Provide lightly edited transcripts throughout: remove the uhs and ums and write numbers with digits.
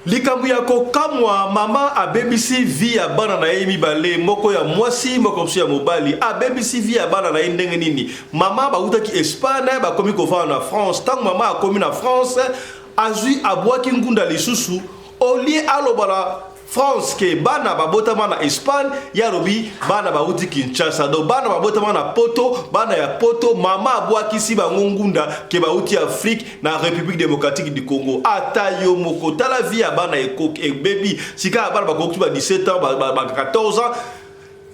Likambo ya kokamwa, mama abebisi vie ya bana na ye mibale, moko ya mwasi, moko mosusu ya mobali. Abebisi vie ya bana na ye ndenge nini? Mama bawutaki Espagne, bakomi kovanda na France. Ntango mama akomi na France, azwi abwaki ngunda lisusu, au lieu aloba na France ke bana babotama na Espagne, ye alobi bana bawuti Kinshasa. Donc bana babotama na poto, bana ya poto, mama abwakisi bango ngunda ke bawuti Afrique na République démocratique du Congo. Ata yo moko tala vie ya bana ekoki ebebi. Sika ya bana bakoki ba 17 ans, ba 14 ans,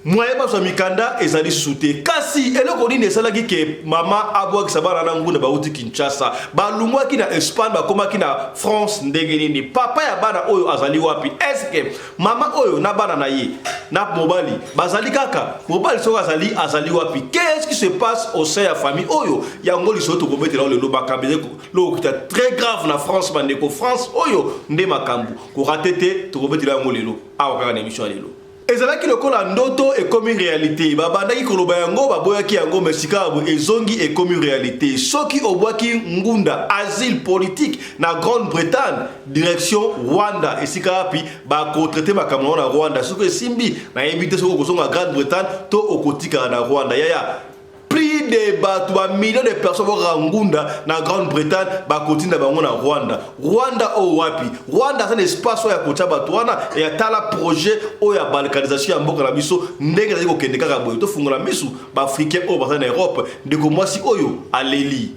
moyen bazwa mikanda ezali susu te. Kasi eloko nini esalaki ke mama abwakisa bana na ngunda bauti Kinshasa, balungwaki na Espagne bakomaki na France ndenge nini? Papa ya bana oyo azali wapi? Eske mama oyo na bana na ye na mobali bazali kaka? Mobali soki azali, azali wapi? Qu'est-ce qui se passe au sein ya famille oyo? Yango lisolo tokobetela lelo. Makambo lokita très grave na France, bandeko. France oyo nde makambo korater te. Tokobetela yango lelo awa kaka na émission ya lelo. Ezalaki lokola ndoto ekomi réalité. Babandaki koloba yango, baboyaki yango, mais sika ezongi, ekomi réalité. Soki obwaki ngunda asile politique na Grande-Bretagne, direction Rwanda, esika wapi bakotraiter makambo yango na Rwanda. Soki esimbi, nayebi te soki okozonga Grande-Bretagne to okotikala na Rwanda. Yaya, plus de bato, bamillion de personnes bakaka ngunda na Grande-Bretagne, bakotinda bango na Rwanda. Rwanda oyo wapi? Rwanda aza na espace oyo ya kotia bato wana. Ya tala projet oyo ya balkanisation ya mboka na biso ndenge ezali kokende kaka boye. Tofungola misu, baafricain oyo baza na Europe. Ndeko mwasi oyo aleli.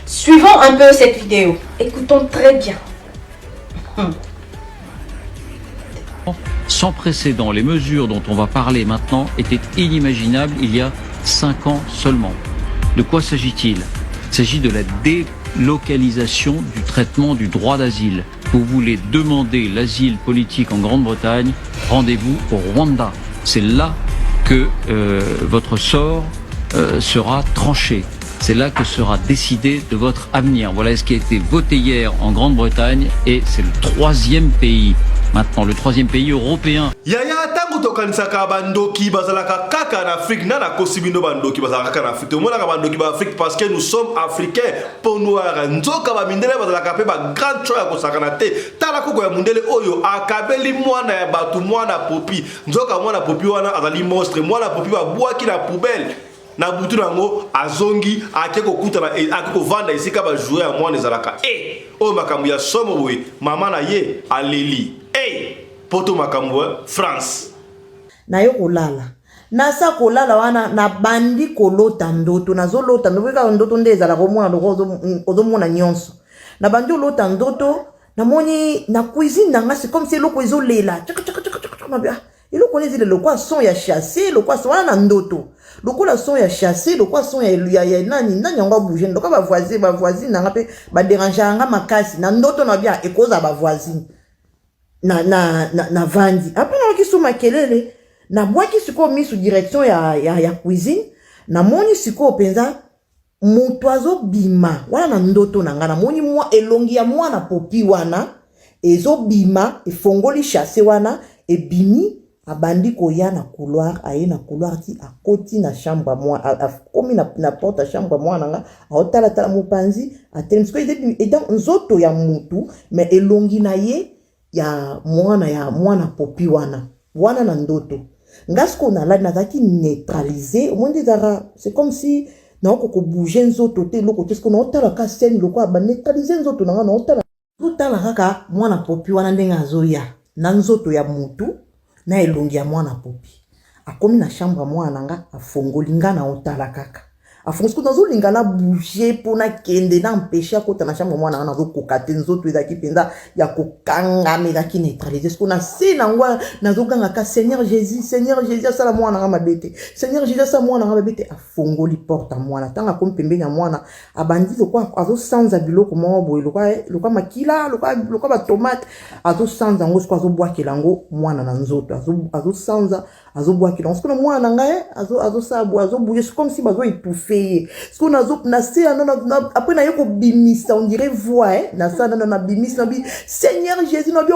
Suivons un peu cette vidéo. Écoutons très bien. Sans précédent, les mesures dont on va parler maintenant étaient inimaginables il y a 5 ans seulement. De quoi s'agit-il? Il s'agit de la délocalisation du traitement du droit d'asile. Vous voulez demander l'asile politique en Grande-Bretagne, rendez-vous au Rwanda. C'est là que votre sort sera tranché. C'est là que sera décidé de votre avenir. Voilà ce qui a été voté hier en Grande-Bretagne et c'est le troisième pays maintenant, le troisième pays européen. Yaya, ntango tokanisaka bandoki bazalaka kaka na Afrique, nga nakosi bino. Bandoki bazalaka kaka na Afrique, tomonaka bandoki ba Afrique parce que nous sommes africains, peau noire. Nzoka bamindele bazalaka mpe bagrand choix ya kosakana te. Tala koko ya mundele oyo akabeli mwana ya bato, mwana popi. Nzoka mwana popi wana azali monstre. Mwana popi babwaki na poubelle na butu na yango, azongi, ake kokutana, ake kovanda esika bajouets ya mwana ezalaka. E oyo makambo ya somo boye. Mama na ye aleli. E poto makambo ya France. Naye kolala, nasa kolala wana, nabandi kolota ndoto. Nazolota ndoto kaka, ndoto nde ezalaka omona loko ozomona nyonso. Nabandi olota ndoto, namoni na cuisine na nga, c'est comme si eloko ezolela. Eloko wana ezali lokola son ya sachet, lokola son wana na ndoto, lokola son ya sachet, lokola son ya nani nani yango abouge. Lokola bavoisin, bavoisine na nga mpe badérangeaka nga makasi na ndoto na bia, ekozala bavoisine na vandi. Après nayoki so makelele, nabwaki sikoyo misu direction ya cuisine, namoni sikoyo mpenza moto azobima wana na ndoto na nga. Namoni mwa elongi ya mwana popi wana ezobima, efongoli sachet wana, ebimi, abandi koya na couloir. Aye na couloir ti akoti na chambre mwa, akomi na porte ya chambre mwana nga, aotalatala mopanzi, atelemi. Sikoyo eza nzoto ya mutu mais elongi na ye ya mwana, ya mwana popi wana wana na ndoto nga. Sikoyo nalali, nazalaki neutralisé. Omoni nde ezalaka, c'est comme si naokoka kobouger nzoto te, eloko te. Sikoyo naotala ka scène lokola baneutraliser nzoto na nga, naotala, ozotala kaka mwana popi wana ndenge azoya na nzoto ya mutu na elongi ya mwana popi. Akomi na chambre ya mwana na nga, afongoli, nga na otala kaka afongoli. Sikoyo nazolinga na bouge mpo nakende na empêche akota na chambre mwana nga, nazokoka te. Nzoto ezalaki mpenza ya kokangama, ezalaki neutralisé. Sikoyo na se nango nazogangaka: "Seigneur Jésus, Seigneur Jésus, asala mwana nga mabe te. Seigneur Jésus, asala mwana nga mabe te." Afongoli porte ya mwana. Ntango akomi pembeni ya mwana, abandi lokwa azosanza biloko moko boye, lokwa makila, lokwa batomate, azosanza yango. Sikoyo azobwakela yango mwana na nzoto, azosanza, azobwakela yango. Sikoyo na mwana na ngai azosala boye, azobouge, c'est comme si bazoétouffe ye. Sikoyo na se ya après naye kobimisa, on dirait voix nasala nano, nabimisi, nabi: "Seigneur Jésus," nabi.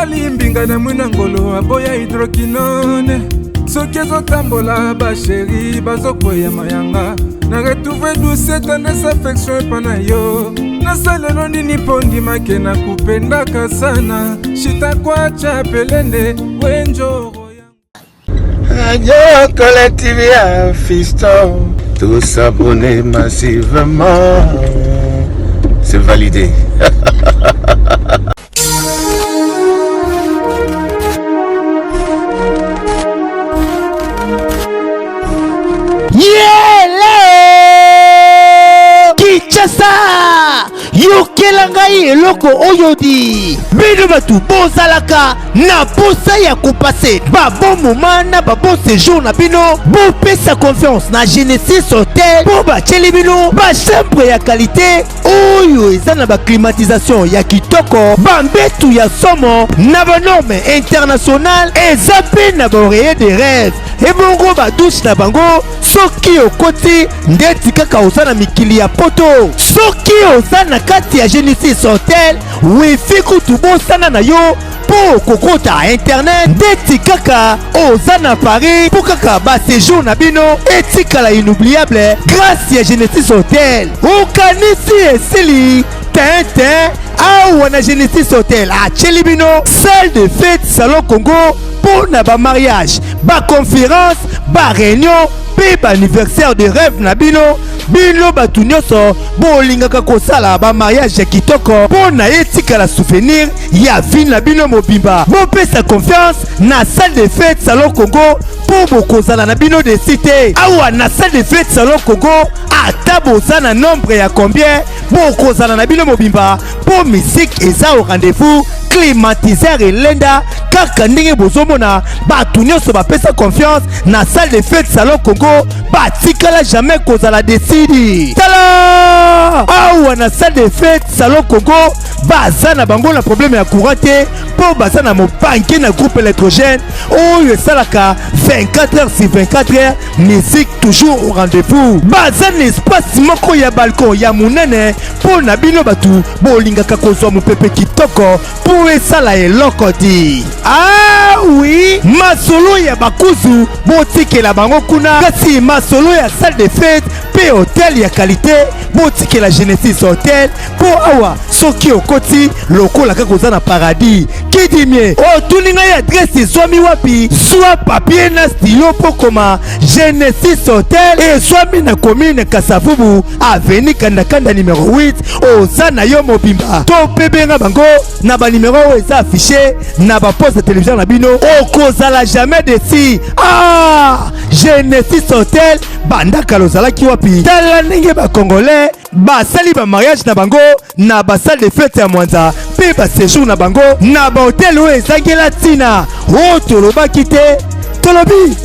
Mobali mbinga na mwina ngolo aboya hydroquinone. Soki ezotambola ba chéri bazokweya mayanga. Na retrouve douce tendresse affection epa na yo. Nasalelo nini mpo ndimake na kupendaka sana. Shitakwacha pelende wenjoro. Radio Collective ya Fiston, tous abonnés massivement. C'est validé. Yele! Kinshasa! Yokela ngai eloko oyo di! Bino bato bozalaka na posa ya kopase ba bon moment na ba bon séjour na bino, bopesa confiance na Genesis Hotel mpo batieli bino ba chambre ya qualité oyo eza na ba climatisation ya kitoko, ba mbetu ya somo na ba norme internationale, eza mpe na ba oreiller de rêve. Ebongo ba douche na bango, soki okoti ndeti kaka oza na mikili ya poto. Soki oza na kati ya Genesis Hotel, wifi kutu bosana na yo mpo kokota internet ndeti kaka oza na Paris, mpo kaka ba séjour na bino etikala inoubliable grâce ya Genesis Hotel. Okanisi esili tintin? Awa na Genesis Hotel atieli bino salle de fête Salon Congo mpo na ba mariage, ba conférence, ba réunion mpe ba anniversaire de rêve na bino. Bino bato nyonso bolingaka kosala ba mariage ya kitoko mpo na etikala souvenir ya vie na bino mobimba, bopesa confiance na salle de fête Salon Congo mpo bokozala na bino déçus te. Awa na salle de fête Salon Congo, ata boza na nombre ya combien, bokozala na bino mobimba mpo musique eza au rendez-vous, climatiseur elenda kaka ndenge bozomona. Bato nyonso bapesa confiance na salle de fête Salon Congo batikala jamais kozala déçus. Tala, awa na salle de fête Salon Congo baza na bango na problème ya courant te, mpo baza na mobanke na groupe électrogène oyo esalaka 24 heures sur 24 heures, musique toujours au rendez-vous. Baza na espace moko ya balcon ya monene mpo na bino bato bolingaka kozwa mopepe kitoko mpo esala eloko ti. Ah oui, masolo ya bakuzu botikela bango kuna, kasi masolo ya salle de fête mpe hotel ya qualité botikela Genesis Hotel, mpo awa soki okoti lokola kaka oza na paradis. Kidimie otuni ngai adresse ezwami wapi? Zwa papier na stylo mpo koma. Genesis Hotel ezwami na commune Kasavubu, avenue Kandakanda numero 8. Oza na yo mobimba to mpe benga bango na banimero oyo eza affiché na baposte ya télévision na bino, okozala jamais déçu. Ah, Genesis Hotel, banda kala ozalaki wapi? Tala ndenge bacongolais basali bamariage na bango na basalle de fête ya Mwanza mpe baséjour na bango na bahotel oyo ezangela ntina. Oyo tolobaki te, tolobi.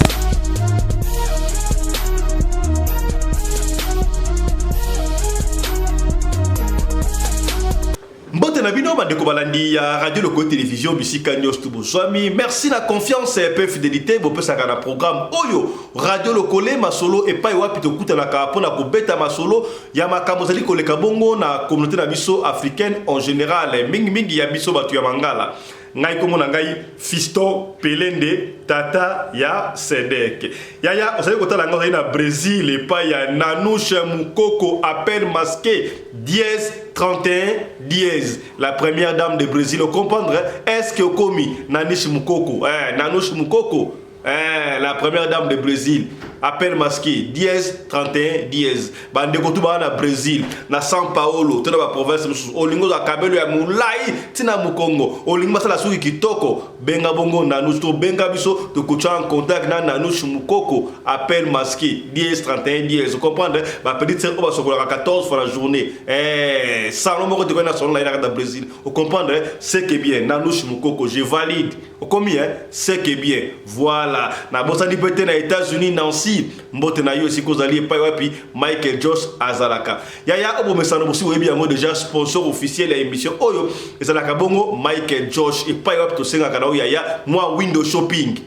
Mbote na bino bandeko balandi ya Radio Loko Télévision bisika nyonso tu bozwami. Merci na confiance mpe fidélité bopesaka na programme oyo Radio Lokole Masolo, epai wapi tokutanaka mpona kobeta masolo ya makambo ezali koleka bongo na communauté na biso africaine en général, mingimingi ya biso bato ya Mangala. Ngai kombo na ngai Fiston Pelende, tata ya Sedek. Yaya ozali kotala ngai, ozali na Brésil epai ya Nanouche Mukoko, appel masqué dièse 31 dièse, la première dame de Brésil. Comprendre est-ce que okomi Nanouche Mukoko, eh, Nanouche Mukoko, eh, la première dame de Brésil, appel masqué dièse 31 dièse. Bandeko tu baa na Brésil, na São Paulo to na baprovince mosusu, olingi ozwa kabelo ya molai ntina mokongo, olingi basala suki kitoko, benga bongo Nanouche to benga biso, tokotya en contact na Nanouche Mukoko, appel masqué dièse 31 dièse. Comprendre bapetite sœur oyo basokolaka 14 fois la journée, eh, salon moko tekoyi na salon na ye na kati ya Brésil. Ocomprendre, c'est que bien Nanouche Mukoko, je valide. Okomi, hein? C'est que bien. Voilà, nabosani mpe te na États-Unis, Nancy, mbote na yo esika ozali, epai wapi Michael Jos azalaka. Yaya obomesano bosi oyebi yango déjà, sponsor officiel ya émission oyo ezalaka bongo Michael Josh, epai wapi tosengaka na oyo yaya mwa window shopping.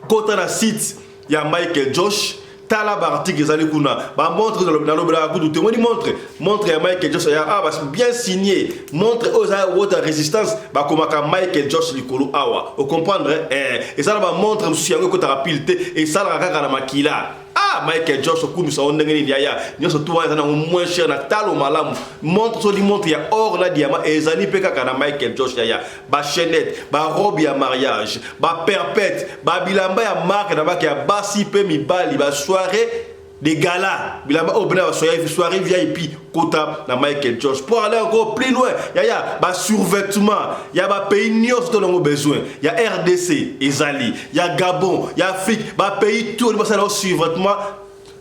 Kota na site ya Michael Josh. Tala ba article ezali kuna. Ba montre nalobelaka kutu te. Omoni montre, montre ya Michael Josh ya ah, bien signé. Montre oyo eza water resistance bakomaka Michael Josh likolo awa. O comprendre eh? Eza na ba montre mosusu yango ekotaka pile te, esalaka kaka na makila. Ah, Michael Josh okumisa yo ndenge nini yaya? Nyonso tu wana eza nango moins cher na talo malamu. Montre soki montre ya or na diamant ezali mpe kaka na Michael Josh yaya. Ba chaînette, ba robe ya mariage, ba perpète, ba bilamba ya marque na marque ya basi mpe mibali, ba soirée de gala, bilamba oyo bena ba soirée, soirée VIP kota na Michael Josh. Pour aller encore plus loin, yaya, ba survêtement ya ba pays nyonso to nango besoin, ya RDC ezali, ya Gabon, ya Afrique, ba pays tout basala survêtement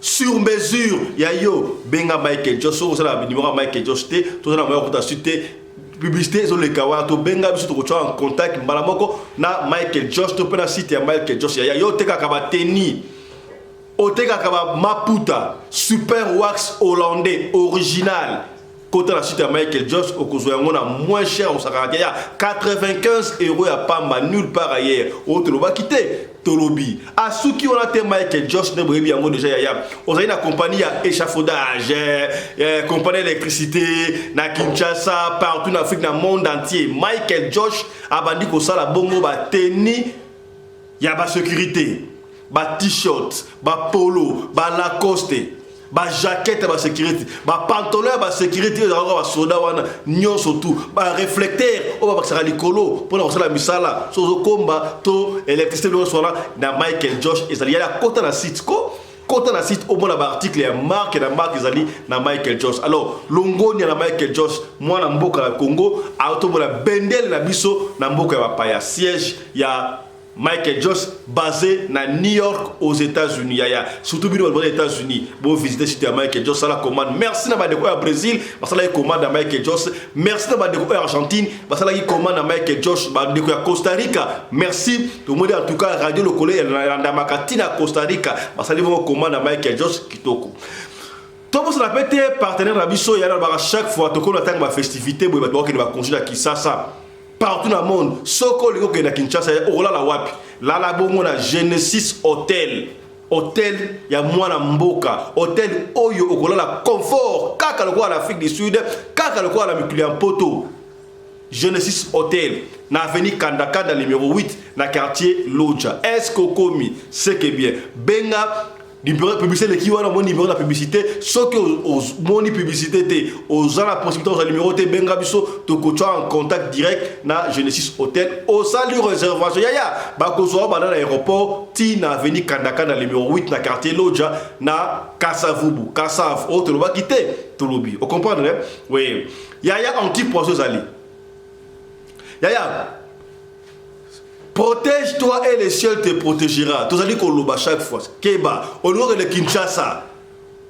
sur mesure ya yo. Benga Michael Josh, soki osala numéro ya Michael Josh te, tozala moya kokota su te, publicité ezoleka wana, tobenga biso tokotia en contact mbala moko na Michael Josh to mpe na site ya Michael Josh. Yaya, yo otekaka bateni, otekaka ba maputa super wax hollandais original, kota na site ya Michael Josh, okozwa yango na moins cher, osakaka te ya 95 € ya pamba, nulle part ailleurs. Oyo tolobaki te, tolobi asuki wana te. Michael Josh nde boyebi yango déjà. Yaya, ozali na compagnie ya échafaudage, compagnie électricité na Kinshasa, partout na Afrique, na monde entier, Michael Josh abandi kosala bongo bateni ya basécurité, ba t-shirt, bapolo, balacoste, bajaquette ya basécurité, bapantalon ya basécurité ezalaka basoda wana nyonso tu, bareflecteur oyo babakisaka likolo mpona kosala misala so ozokomba to électricité, nyonso wana na Michael Josh ezali. Yala, kota na site, ko kota na site, omona baarticle ya marque na marque ezali na Michael Josh. Alors longonia na Michael Josh, mwana mboka na Congo, aotombola bendele na biso na mboka ya bapaya. Siège ya Michael Josh basé na New York aux États-Unis. Yaya, surtout bino aux États-Unis, bo visiter site ya Michael Josh, sala commande. Merci na bandeko ya Brésil, basala commande ya Michael Josh. Merci na bandeko ya Argentine, basala commande ya Michael Josh. Bandeko ya Costa Rica, merci. Tout le monde en tout cas, Radio Lokole elandamaka tina Costa Rica, basali bongo commande ya Michael Josh kitoko. Tobosana mpe te partenaire na biso ya nalobaka chaque fois, tokona ntango bafestivité boye, bato bakokende bacongé na Kisasa, partout na monde. Soki olingi okende na Kinshasa, okolala wapi? Lala bongo na Genesis Hotel, hotel ya mwana mboka, hotel oyo okolala confort kaka lokola na Afrique du Sud, kaka lokola na mikili ya Mpoto. Genesis Hotel na avenue Kandakanda numéro 8 na quartier Lodja. Est-ce que okomi? C'est que bien, benga numéro publicité eleki wana, omoni numéro na publicité. Soki omoni publicité te, oza na possibilité ozwa numéro te, benga biso, tokotia en contact direct na Genesis Hotel. Osali réservation, yaya, bakozwa banda na aéroport ti na avenue Kandakanda numéro 8 na quartier Lodja na Kasavubu, Kasav. Oyo tolobaki te, tolobi, ocomprendre? Oui, yaya, anti poison ezali. Yaya, protège-toi et le ciel te protégera. Tozali koloba chaque fois, keba. Olingi okende Kinshasa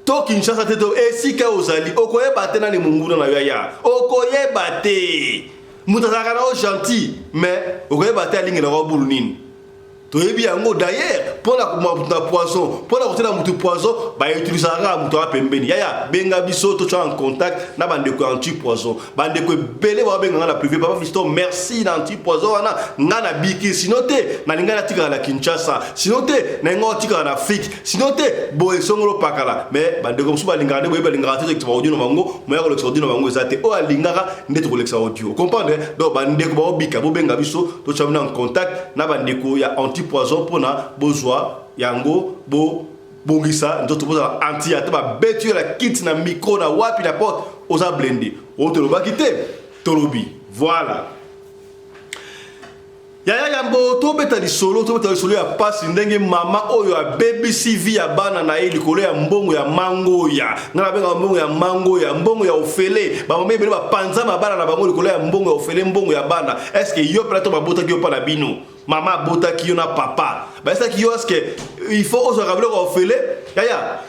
to Kinshasa te, to esika ozali, okoyeba te nani monguna na yo. Yaya, okoyeba te. Moto azalaka na yo gentil, mais okoyeba te alingelaka yo bulu nini. Toyebi yango d'ailleurs, mpona na poison, mpona kotiela motu poison, bautilisaka kaka moto awa pembeni. Yaya, benga biso, totya en contact na bandeko ya anti poison. Bandeko ebele babenganga na privé: "Papa Fiston, merci na anti poison wana, nga na biki. Sinon te, nalingai natikala na Kinshasa, sinon te, nalingai otikala na Afrique, sinon te boye songolo pakala." Mais bandeko mosusu balingaka nde boye, balingaka te tolekisa baaudio na bango. Moya kolekisa audio na bango eza te. Oyo alingaka nde tokolekisa audio, comprendre? Donc bandeko baobika, bobenga biso, totya bino en contact na bandeko ya anti poison mpona bozwa yango, bobongisa nzoto, bozala anti. Ata babeti yo na kiti, na micro, na wapi, na porte, oza blindé. Oyo tolobaki te, tolobi. Voilà, yaya, yambo tobeta lisolo, tobeta lisolo ya pasi, ndenge mama oyo abebisi vie ya bana na ye likolo ya mbongo ya mangoya. Ngai nabengaka mbongo ya mangoya, mbongo ya ofele. Bamama ebele bapanza mabala na bango likolo ya mbongo ya ofele, mbongo ya bana. Est-ce yo mpena to babotaki yo mpa na bino, mama abotaki yo na papa bayesaki yo, est-ce il faut ozwaka biloko ya ofele? Yaya,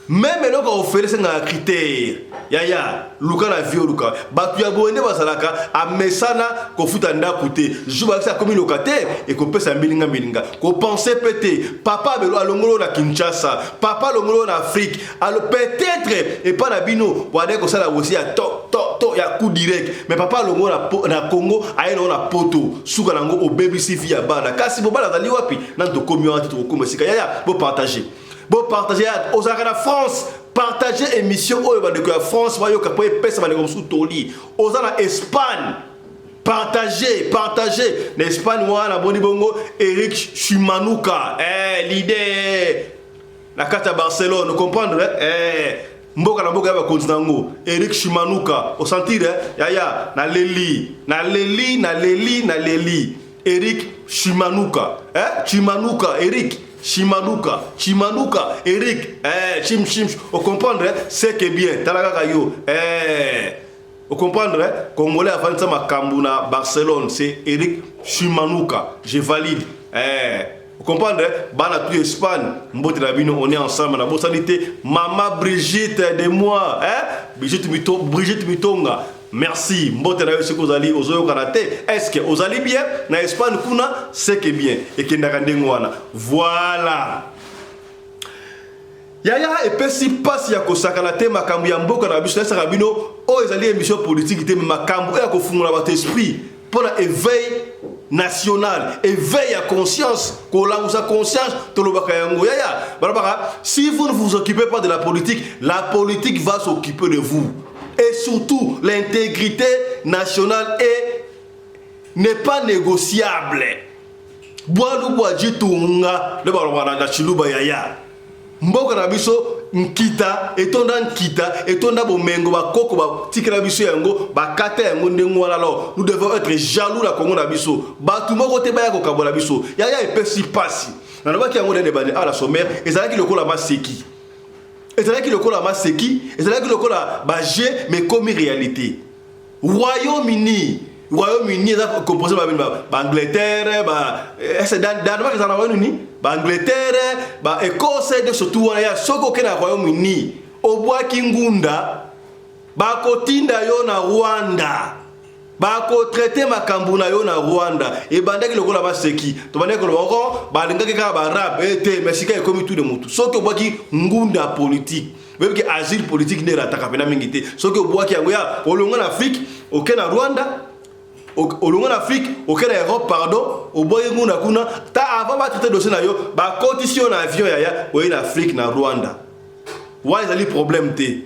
même eloko ya ofele esengaka critère. Yaya, luka na vie, oluka bato ya boye nde bazalaka amesana kofuta ndako te. Jour bakisi akomi locataire, ekopesa mbilinga mbilinga, kopense mpe te. Papa alongoli oyo na Kinshasa, papa alongoli oyo na Afrique. Alo peut-être epa na bino bwade kosala wosi ya to to to ya coup direct, mais papa alongoli na Congo, aye nango na Poto, suka nango obebisi vie ya bana. Kasi mobali azali wapi? Nani tokomi wana te, tokokoma esika. Yaya, bopartage. Bopartage, ozalaka na France, partage émission oyo, bandeko ya France bayoka mpo epesa bandeko mosusu toli. Oza na Espagne, partage, partage. Na Espagne wana boni bongo Eric Chimanuka, leader na kati ya Barcelone, comprendre, mboka na mboka ya bakonzi nango. Eric Chimanuka, osentir, yaya, naleli, naleli, naleli, naleli. Eric Chimanuka, Chimanuka, Eric Chimanuka, Chimanuka Eric, chim chim, ocomprendre, c'est que bien. Tala kaka yo, ocomprendre, Congolais avandisa makambo na Barcelone, c'est Eric Chimanuka, je valide. Comprendre, bana tu Espagne, mbote na bino, on est ensemble. Na bosani te mama Brigitte de moi, hein? Brigitte Mito, Brigitte Mitonga, merci, mbote na yo. Soki ozali ozoyokana te, est ce que ozali bien na Espagne kuna? C'est que bien, ekendaka ndenge wana. Voilà yaya, epesi mpasi ya kosakana te. Makambo ya mboka na biso, nayesaka bino, oyo ezali émission politique te, mais makambo oyo ya kofungola bato esprit mpo na éveil national, éveil ya conscience, kolangusa conscience. Tolobaka yango yaya, balobaka: si vous ne vous occupez pas de la politique, la politique va s'occuper de vous. Et surtout, l'intégrité nationale est n'est pas négociable. Bwalu bwa jitunga nde balobaka na Chiluba. Yaya, mboka na biso, nkita etonda, nkita etonda, bomengo bakoko batikela biso yango, bakata yango ndenge wana. Alors nous devons être jaloux na Kongo na biso. Bato moko te baya kokabola biso. Yaya, epesi mpasi. Nalobaki yango ndenge ebandi awa na sommaire, ezalaki lokola maseki, ezalaki lokola maseki, ezalaki lokola bajeu, mais komi réalité. Royaume-Uni, Royaume-Uni eza composé baAngleterre, Danemark eza na Royaume-Uni, baAngleterre, baÉcosse, de surtout wana. Ya soki okende na Royaume-Uni, obwaki ngunda, bakotinda yo na Rwanda, bakotraite makambo na yo na Rwanda. Ebandaki lokola baseki, tobandaki koloba oko balingaki kaka baarabe te, mais sika ekomi tout de motu. Soki obwaki ngunda politique, oyebi ke asile politique nde erataka mpena mingi te. Soki obwaki yango, ya olongwa na Afrique, oke na Rwanda, olongwa na Afrique, oke na Europe, pardon, obwaki ngunda kuna, ta avant batraite dossier na yo, bakotisi yo na avion, yaya, oye na Afrique, na Rwanda. Wana ezali problème te.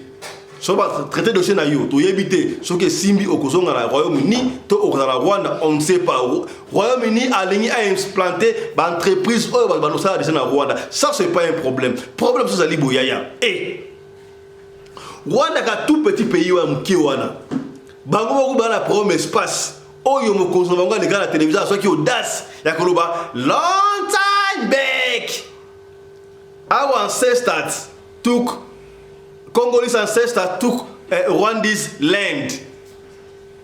So batraite dossier na yo, toyebi te soki esimbi, okozonga na Royaume-Uni to okozala na Rwanda, on ne sait pas. Royaume-Uni alingi aimplante baentreprise oyo bato balosala déjà na Rwanda. Ça, c'est pas un problème. Problème so ezali boyaya e Rwanda ka tout petit pays oyo ya moke wana. Bango moko baa na problème espace oyo. Mokonzi na bango aleka na télévision, azwaki audace ya koloba: "Long time back, our ancestors took, Congolese ancestors took Rwandese land."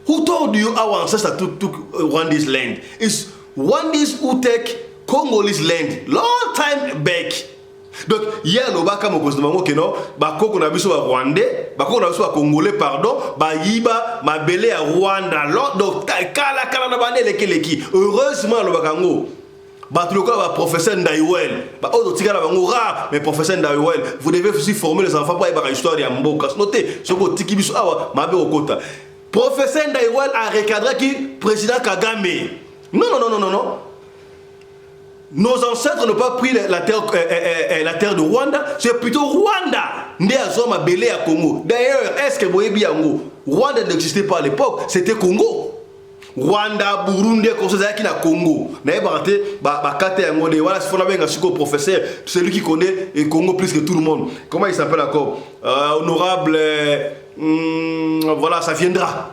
Who told you our ancestors took Rwandese land? It's Rwandese who take Congolese land long time back. Donc ye alobaka, mokonzi na bango, keno bakoko na biso barwandais, bakoko na biso bacongolais, pardon, bayiba mabele ya Rwanda. Donc kala kala na bande elekeleki. Heureusement alobaka yango, bato lokola baprofesseur Ndaiwel, oyo totikala bango rare. Mais professeur Ndaiwel, vous devez aussi former les enfants po ayebaka histoire ya mboka. Sino te, soki otiki biso awa, mabe okota. Professeur Ndaiwel arecadraki président Kagame: "Non, non, non, non, non, nos ancêtres n'ont pas pris la terre de Rwanda, c'est plutôt Rwanda nde azwa mabele ya Congo." D'ailleurs, est ce que boyebi yango? Rwanda n'existait pas à l'époque, c'était Congo. Rwanda, Burundi, konso ezalaki na Congo. Nayebaka te bakata yango nde wana. Fo nabenga sikoyo professeur, celui qui connaît Congo plus que tout le monde. Comment il s'appelle encore, honorable, voilà, ça viendra,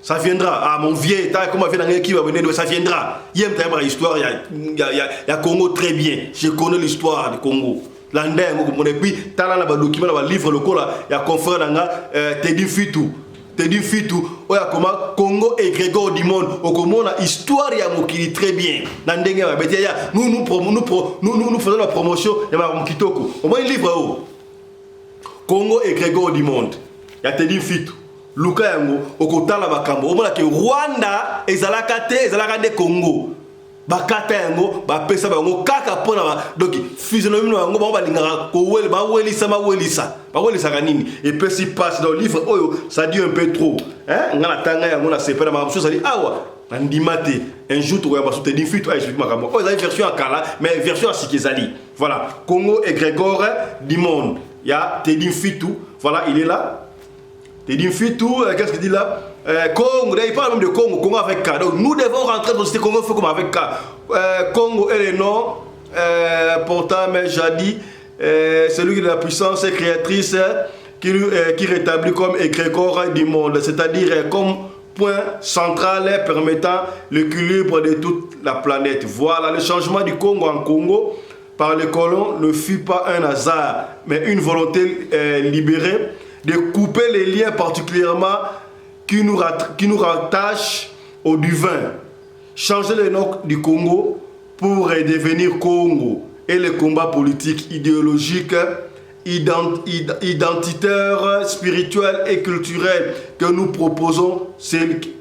ça viendra. Ah, mon vieux, comment vient qui va venir, ça viendra. Yem tayebaka histoire ya Congo très bien. Je connais l'histoire du Congo, landa yango komona. Et puis tala na badocument, na balivre lokola ya confrère na nga Tedi Fitu, Tedi Fitu oyo akoma Congo égrégore du monde, okomona histoire ya mokili très bien na ndenge ya mabe te. Ya nous nous, nous, nous, nous faisons la promotion ya makambo kitoko. Omoni livre oyo, Congo égrégore du monde ya Tedi Fitu, luka yango, okotala makambo, omonake Rwanda ezalaka te, ezalaka nde Congo. Bakata yango, bapesa bango kaka mpona donc physionomie na bango. Bango balingaka kowele, bawelisa, bawelisa, bawelisaka nini. Epesi mpasi. Donc livre oyo, ça dit un peu trop, nga natanga yango, na sepela. Makambo mosusu ezali awa. Na ndima te. Un jour tokoyamba so Teddy Mfitu a explique makambo. Oyo ezali version ya kala, mais version ya sika ezali. Voilà, Congo égrégore du monde. Il y a Teddy Mfitu, voilà, il est là. Teddy Mfitu, qu'est-ce qu'il dit là? Congo, il parle même de Congo, Congo avec K. Donc nous devons rentrer dans ce Congo, fait comme avec K. Congo est le nom, portant, mais jadis, celui de la puissance créatrice qui rétablit comme égrégore du monde, c'est-à-dire comme point central permettant l'équilibre de toute la planète. Voilà, le changement du Congo en Congo par les colons ne fut pas un hasard, mais une volonté libérée de couper les liens particulièrement qui nous rattachent au divin. Changer le nom du Congo pour devenir Congo et le combat politique, idéologique, identitaire, spirituel et culturel que nous proposons,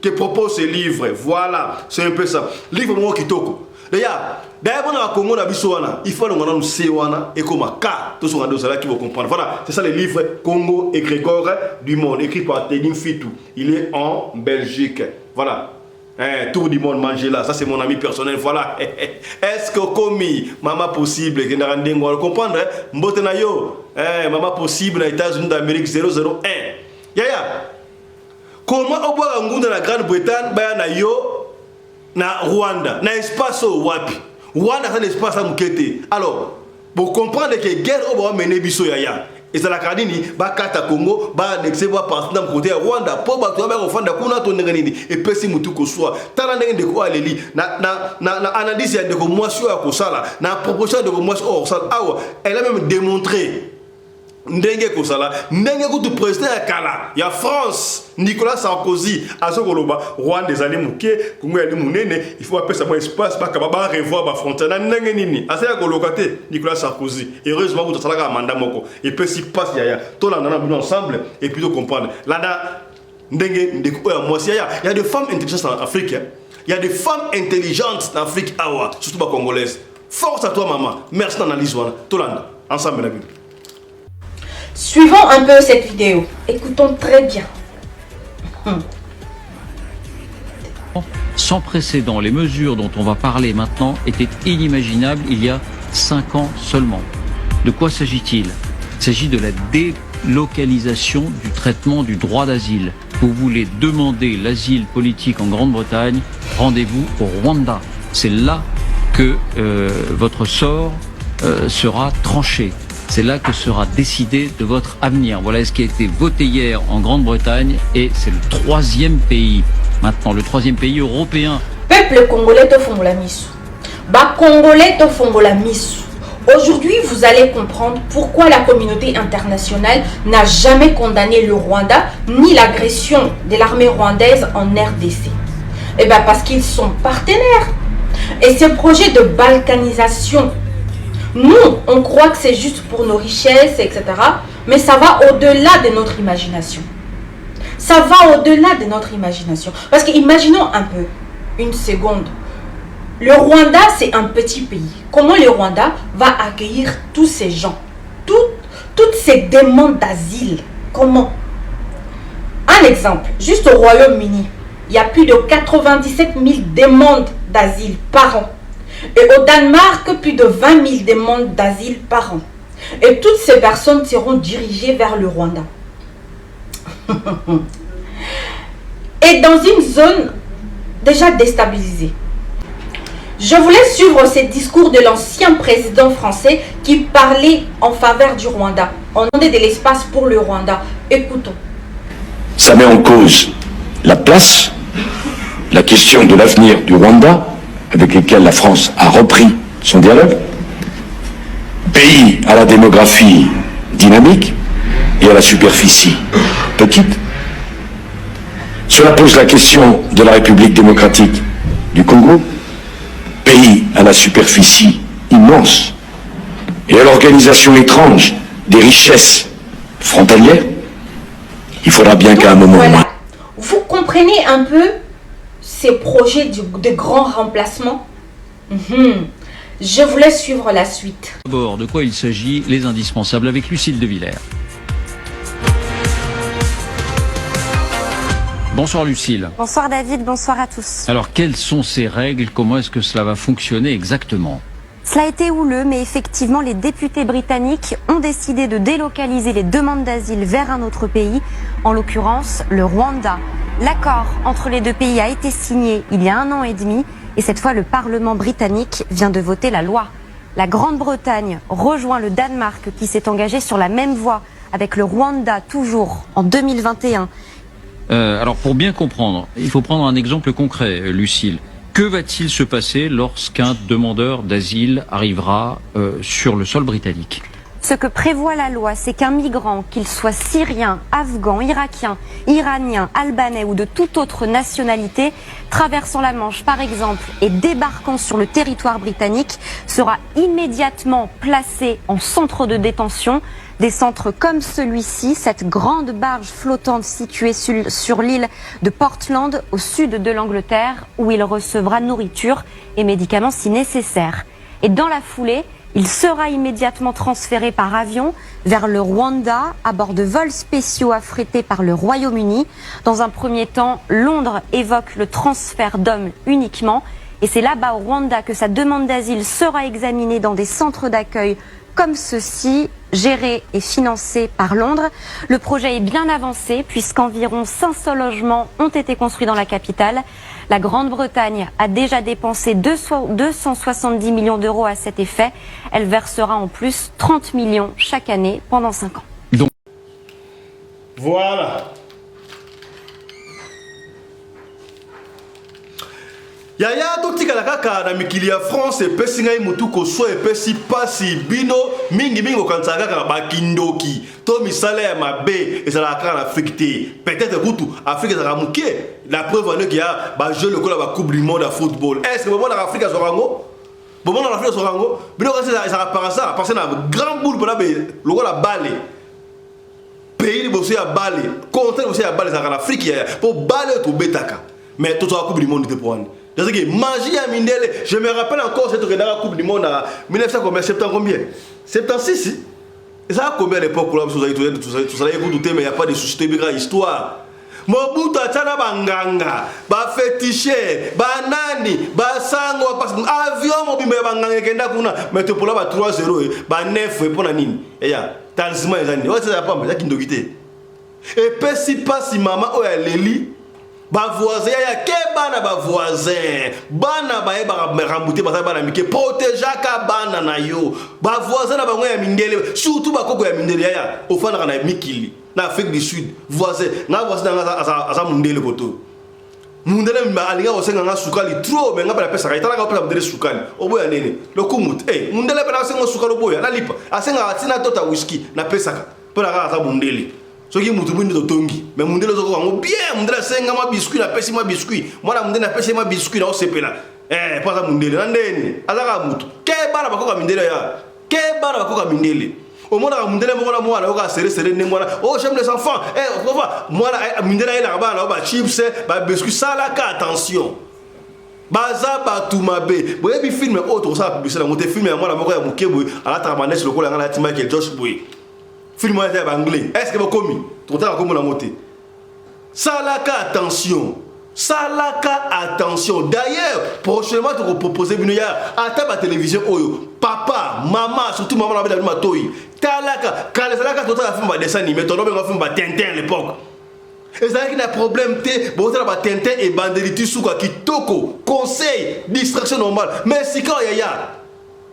que propose ce livre. Voilà, c'est un peu ça. Livre moko kitoko. D'ailleurs, d'ailleurs, on a Congo na biso wana, il faut nous se wana et comme K, tout ce qu'on a qui vont comprendre. Voilà, c'est ça le livre Congo égrégore du monde, écrit par Teddy Mfitu. Il est en Belgique. Voilà. Hein, tour du monde manger là, ça c'est mon ami personnel, voilà. Est-ce que komi mama possible que na ndengo comprendre hein? Mbote na yo, hein, mama possible na États-Unis d'Amérique 001. Yaya. Comment obwaka ngunda na Grande-Bretagne baya na yo na Rwanda, na espace oyo wapi? Rwanda c'est l'espace à mukete. Alors, pour comprendre que guerre oyo ba mener biso yaya. Ezalaka nini bakata Congo ba annexe ba parti na côté ya Rwanda po bato ba kofanda kuna to ndenge nini epesi mutu koswa. Tala ndenge ndeko aleli na analyse ya ndeko mwasi oyo akosala na proposition ya ndeko mwasi oyo akosala awa, elle a même démontré ndenge kosala ndenge kutu président ya kala ya France Nicolas Sarkozy azokoloba Rwanda ezali moke, Congo ezali monene, il faut bapesa mwa espace bakaba ba revoir ba frontière na ndenge nini asala koloka te Nicolas Sarkozy. Heureusement kutu asalaka mandat moko epesi passe yaya. Tolanda na bino ensemble et puis comprendre landa ndenge ndeko oyo ya mwasi yaya. Il y a des femmes intelligentes en Afrique, hein. Il y a des femmes intelligentes en Afrique awa, surtout ba congolaises. Force à toi maman, merci d'analyse wana. Tolanda ensemble na bino. Suivons un peu cette vidéo. Écoutons très bien. Sans précédent, les mesures dont on va parler maintenant étaient inimaginables il y a 5 ans seulement. De quoi s'agit-il? Il s'agit de la délocalisation du traitement du droit d'asile. Vous voulez demander l'asile politique en Grande-Bretagne, rendez-vous au Rwanda. C'est là que votre sort sera tranché. C'est là que sera décidé de votre avenir. Voilà ce qui a été voté hier en Grande-Bretagne et c'est le 3e pays, maintenant le 3e pays européen. Peuple congolais tofongola misu. Ba congolais tofongola misu. Aujourd'hui, vous allez comprendre pourquoi la communauté internationale n'a jamais condamné le Rwanda ni l'agression de l'armée rwandaise en RDC. Eh ben parce qu'ils sont partenaires. Et ce projet de balkanisation, nous, on croit que c'est juste pour nos richesses, et cetera. Mais ça va au-delà de notre imagination. Ça va au-delà de notre imagination. Parce que imaginons un peu, une seconde. Le Rwanda, c'est un petit pays. Comment le Rwanda va accueillir tous ces gens? Toutes ces demandes d'asile? Comment? Un exemple, juste au Royaume-Uni, il y a plus de 97 000 demandes d'asile par an. Et au Danemark, plus de 20 000 demandes d'asile par an. Et toutes ces personnes seront dirigées vers le Rwanda. Et dans une zone déjà déstabilisée. Je voulais suivre ce discours de l'ancien président français qui parlait en faveur du Rwanda. On demandait de l'espace pour le Rwanda. Écoutons. Ça met en cause la place, la question de l'avenir du Rwanda, avec lequel la France a repris son dialogue. Pays à la démographie dynamique et à la superficie petite. Cela pose la question de la République démocratique du Congo, pays à la superficie immense et à l'organisation étrange des richesses frontalières. Il faudra bien qu'à un moment... Voilà. Vous comprenez un peu ces projets de grand remplacement? Je vous laisse suivre la suite. D'abord, de quoi il s'agit, les indispensables avec Lucille de Villers. Bonsoir Lucille. Bonsoir David, bonsoir à tous. Alors quelles sont ces règles Comment est-ce que cela va fonctionner exactement Cela a été houleux, mais effectivement, les députés britanniques ont décidé de délocaliser les demandes d'asile vers un autre pays, en l'occurrence le Rwanda. L'accord entre les deux pays a été signé il y a un an et demi, et cette fois, le Parlement britannique vient de voter la loi. La Grande-Bretagne rejoint le Danemark qui s'est engagé sur la même voie avec le Rwanda toujours en 2021. Euh, alors pour bien comprendre, il faut prendre un exemple concret, euh, Lucille. Que va-t-il se passer lorsqu'un demandeur d'asile arrivera euh, sur le sol britannique Ce que prévoit la loi, c'est qu'un migrant, qu'il soit syrien, afghan, irakien, iranien, albanais ou de toute autre nationalité, traversant la Manche par exemple et débarquant sur le territoire britannique, sera immédiatement placé en centre de détention. Des centres comme celui-ci, cette grande barge flottante située sur, l'île de Portland, au sud de l'Angleterre, où il recevra nourriture et médicaments si nécessaire. Et dans la foulée, il sera immédiatement transféré par avion vers le Rwanda à bord de vols spéciaux affrétés par le Royaume-Uni. Dans un premier temps, Londres évoque le transfert d'hommes uniquement. Et c'est là-bas au Rwanda que sa demande d'asile sera examinée dans des centres d'accueil comme ceux-ci, gérés et financés par Londres. Le projet est bien avancé puisqu'environ 500 logements ont été construits dans la capitale. La Grande-Bretagne a déjà dépensé 270 millions d'euros à cet effet. Elle versera en plus 30 millions chaque année pendant 5 ans. Donc Voilà. Yaya totikala kaka na mikili ya France epesi ngai mutu koswa epesi pasi bino mingi mingi kokanisaka kaka bakindoki to misala ya mabe ezalaka kaka na Afrique te peut-être kutu Afrique ezalaka moke la preuve en est qu'il y a ba jeux lokola ba coupe du monde ya football est-ce que bomonaka Afrique azwaka yango bomonaka Afrique azwaka yango bino kasi ezalaka par hasard parce que na grand boule mpona lokola bale pays liboso ya bale continent liboso ya bale ezalaka na afrique yaya mpo bale oyo tobetaka mais tozwaka coupe du monde te mpo wana ezalaki magie ya mindele je me rappelle encore se tokendaka coupe du monde na 1900 combien 70 combien 76 ezalaka combien à l'époque kuna biso tozalaki kutu te mais ya pas de souci toyebi kaka histoire mobutu atya na banganga bafetiche banani basango avion mobimba ya banganga ekenda kuna mais topola ba 3 0 ba 9 mpo na nini eya talisman eza nini oyo eza pamba eza kindoki te epesi mpasi mama oyo aleli bavoisin yaya keba na bavoisin bana bayebaka makambo te baza bana mike protegeaka bana na yo bavoisin na bango ya mindele surtout bakoko ya mindele yaya ofandaka na mikili na afrique du sud voisin nga voisin na nga aza, aza mundele koto mundele alinga kosenga nga sukali trop me nga mpe napesaka ye talaka opesa mundele sukali oboya nini lokumu te eh, mundele mpe nasenga sukali oboya nalipa asengaka ntina tota whisky napesaka mpo na kaka aza mundele soki mutu mwindu totongi me mundele ozokoka yango bien mundele asenga mwa biscuit napesi mwa biscuit mwana mundele napesi mwa biscuit naosepela eh, mpo aza mundele na ndeni aza kaka mutu ke bana bakoka mindele ya ke bana bakoka mindele omonaka mundele moko na mwana oyoka sere sere ndenge wana oh j'aime les enfants eh, mwana eh, mindele ayelaka bana na yo ba chips ba biscuit salaka attention baza bato mabe boyebi filme oyo tokosala publicité yango te filme ya mwana moko ya moke boye alataka manesi lokola yanga nalati michael josh boye filme wana eza ya baanglais est ce que bokomi tokotala kombo nango te salaka attention salaka attention d'ailleurs prochainement tokopropose bino ya ata batelevizio oyo papa mama surtout mama na babela bino matoi talaka kala ezalaka totala film badessin anime tonobenga film batintin à l'époque ezalaki na problème te botala batintin ebandeli ti suka kitoko conseil distraction normale mais sika oyo yaya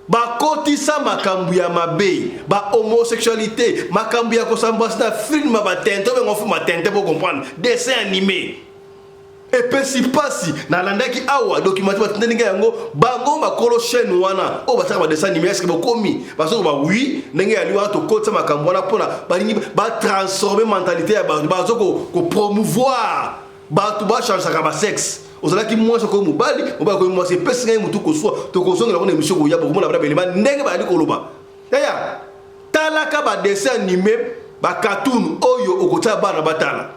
bakotisa makambo ya mabe ba homosexualité makambo ya kosambrase na film ya batente obenga film ya tente po comprendre dessin animé epesi mpasi nalandaki awa documentaire batindeli ngai yango bango bakolo chaîne wana oyo basalaka badessin animé eske bokomi bazoloba wi ndenge yali wana tokotisa makambo wana mpona balingi batransforme mentalité ya bato bazo kopromouvoir bato bachangeaka basexe ozalaki mwasi okomi mobali mobali okomi mwasi epesi ngai motu koswa tokozongela ngo na emission koya bokomona bana belema ndenge bazali koloba yaya talaka badessin anime bacartoon oyo okotia bana batala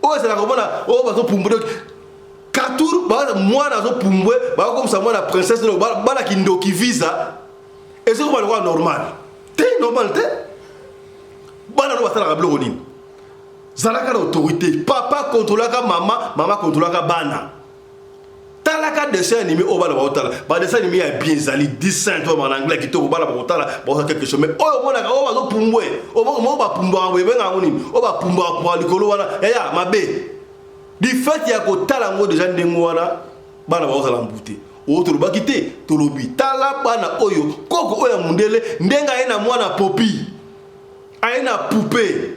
oyo ezalaka komona oyo bazopumbwe cartoon mwana azopumbwe bakokomisa mwana princesse bana kindoki visa ezokoma lokola normal te normal te bana no basalaka biloko nini zalaka na autorité papa. akontrolaka mama, mama akontrolaka bana. Talaka dessin animé oyo bana bakotala, badessin animé ya bien ezali dessin to na anglais kitoko, bana bakotala, bakosala quelque chose. Mais oyo omonaka oyo bazopumbwe, oyo bapumbwaka boye, ebengaka yango nini, oyo bapumbwaka likolo wana, yaya mabe. Du fait ya kotala yango déjà ndenge wana, bana bakozala mbute. Oyo tolobaki te, tolobi tala bana oyo, koko oyo ya mundele, ndenge aye na mwana popi, aye na poupée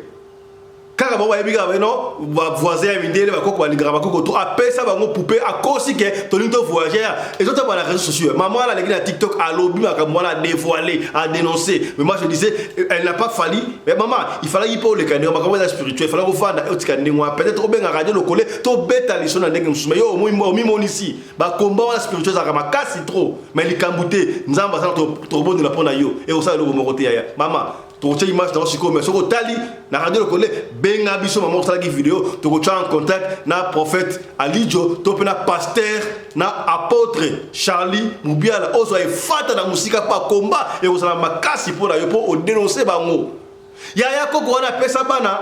kaka. Bango bayebi kaka bino bavoisin ya mindele, bakoko balingaka bakoko to apesa bango poupée, akosi ke tolingi to voyage. Ezotamba na réseaux sociaux. Mama wana aleki na TikTok, alobi makambo wana, adévoilé, adénoncé. Mais moi je disais, elle n'a pas fallu, mais mama, il fallaki mpo oleka ndenge makambo eza spirituel, il fallait kofanda, otika ndenge wana, peut-être obenga radio lokole, tobeta liso na ndenge mosusu. Mais yo omimonisi bakomba wana spirituel ezalaka makasi trop. Mais likambo te, Nzambe asala, tobondela mpo na yo, ekosala eloko moko te. Yaya mama, tokotia image nango sikoyo. Mais soki otali na radio lokole, benga biso. Mama osalaki video, tokotia en contact na prophète Alijo to mpe na pasteur na apôtre Charlie Mubiala. Ozwa efata na mosika mpo akomba ekozala makasi mpo na yo, mpo odénonce bango. Yaya, koko wana apesa bana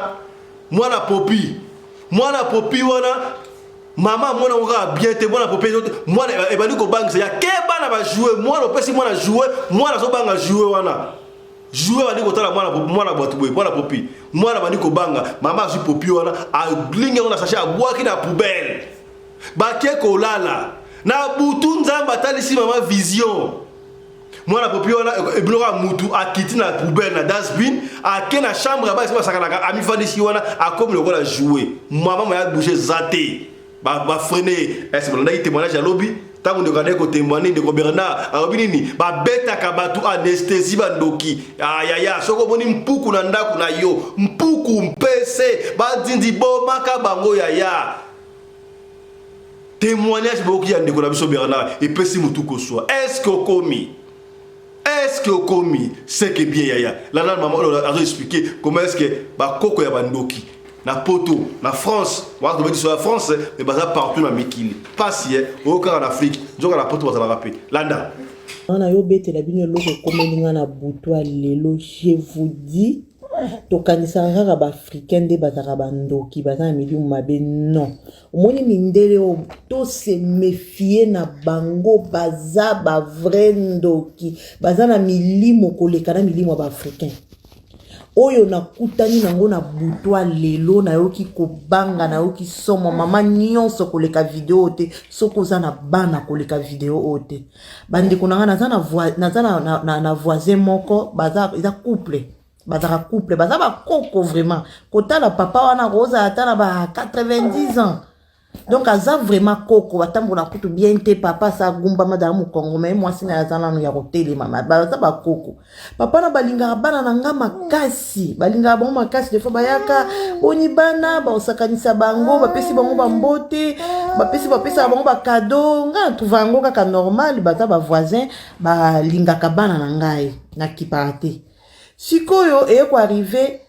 mwana popi, mwana popi wana, mama amona ngo kaka bien te. Mwana popi, mwana ebandi kobangisa ya ke bana bajouet. Mwana opesi mwana jouet, mwana azobanga jouet wana. Jouet bandi kotala mwana, mwana bato boye, mwana popi, mwana bandi kobanga. Mama azwi popi wana, alingi yango na sachet, abwaki na poubelle. Bake kolala na butu, Nzambe atalisi mama vision. Mwana popi wana, ebiloko ya mutu, akiti na poubelle, na dustbin, ake na chambre ya basi basakanaka, amifandisi wana, akomi lokola jouet. Mama moya bouge eza te, bafreiner ese. Balandaki témoignage, alobi ntango ndeko andeki kotémoigner, ndeko Bernard alobi nini? Babetaka bato anesthésie, bandoki. Ayaya, soki omoni mpuku na ndako na yo, mpuku, mpese, badindi, bomaka bango. Yaya, témoignage boyoki ya ndeko na biso Bernard epesi motu koswa. Est ce que okomi, est ce que okomi c'est que bien? Yaya, lala mama oyo azo expliquer comment est ce que bakoko ya bandoki na Poto, na France wana, tobeti so ya France, mais baza partout na mikili. Pasi ye oyo kaka na Afrique, nzoka na Poto bazalaka mpe. Landa. Wana yobetela bino eloko ekomeli nga na butu ya lelo. Je vous dis, tokanisaka kaka baafricain nde bazalaka bandoki, baza na milimu mabe. Non, omoni mindele oyo, tose méfier na bango, baza bavrai ndoki, baza na milimo koleka na milimo ya baafricain. Oyo nakutani nango na butu ya lelo, nayoki kobanga, nayoki somo. Mama nyonso, koleka video oyo te. Soki oza na bana, koleka video oyo te. Bandeko na nga, naza na, naza na, na, na, na voisin moko, baza, eza couple, bazalaka couple, baza bakoko vraiment. Kotala papa wana, kozala ata na ba 90 ans, donc aza vraiment koko, batambola kutu bien te. Papa asa agumbama dala mokongo, me mwasi na ye aza nanu ya kotelema. Baza bakoko. Papa na balingaka bana na nga makasi, balingaka bango makasi. Des fois bayaka, boni bana, baosakanisa bango, bapesi bango bambote, bapesi, bapesaka bango bacadeau. Nga na trouva yango kaka normal, baza bavoisin, balingaka bana na ngai, nakipaka te. Sikoyo eye koarriver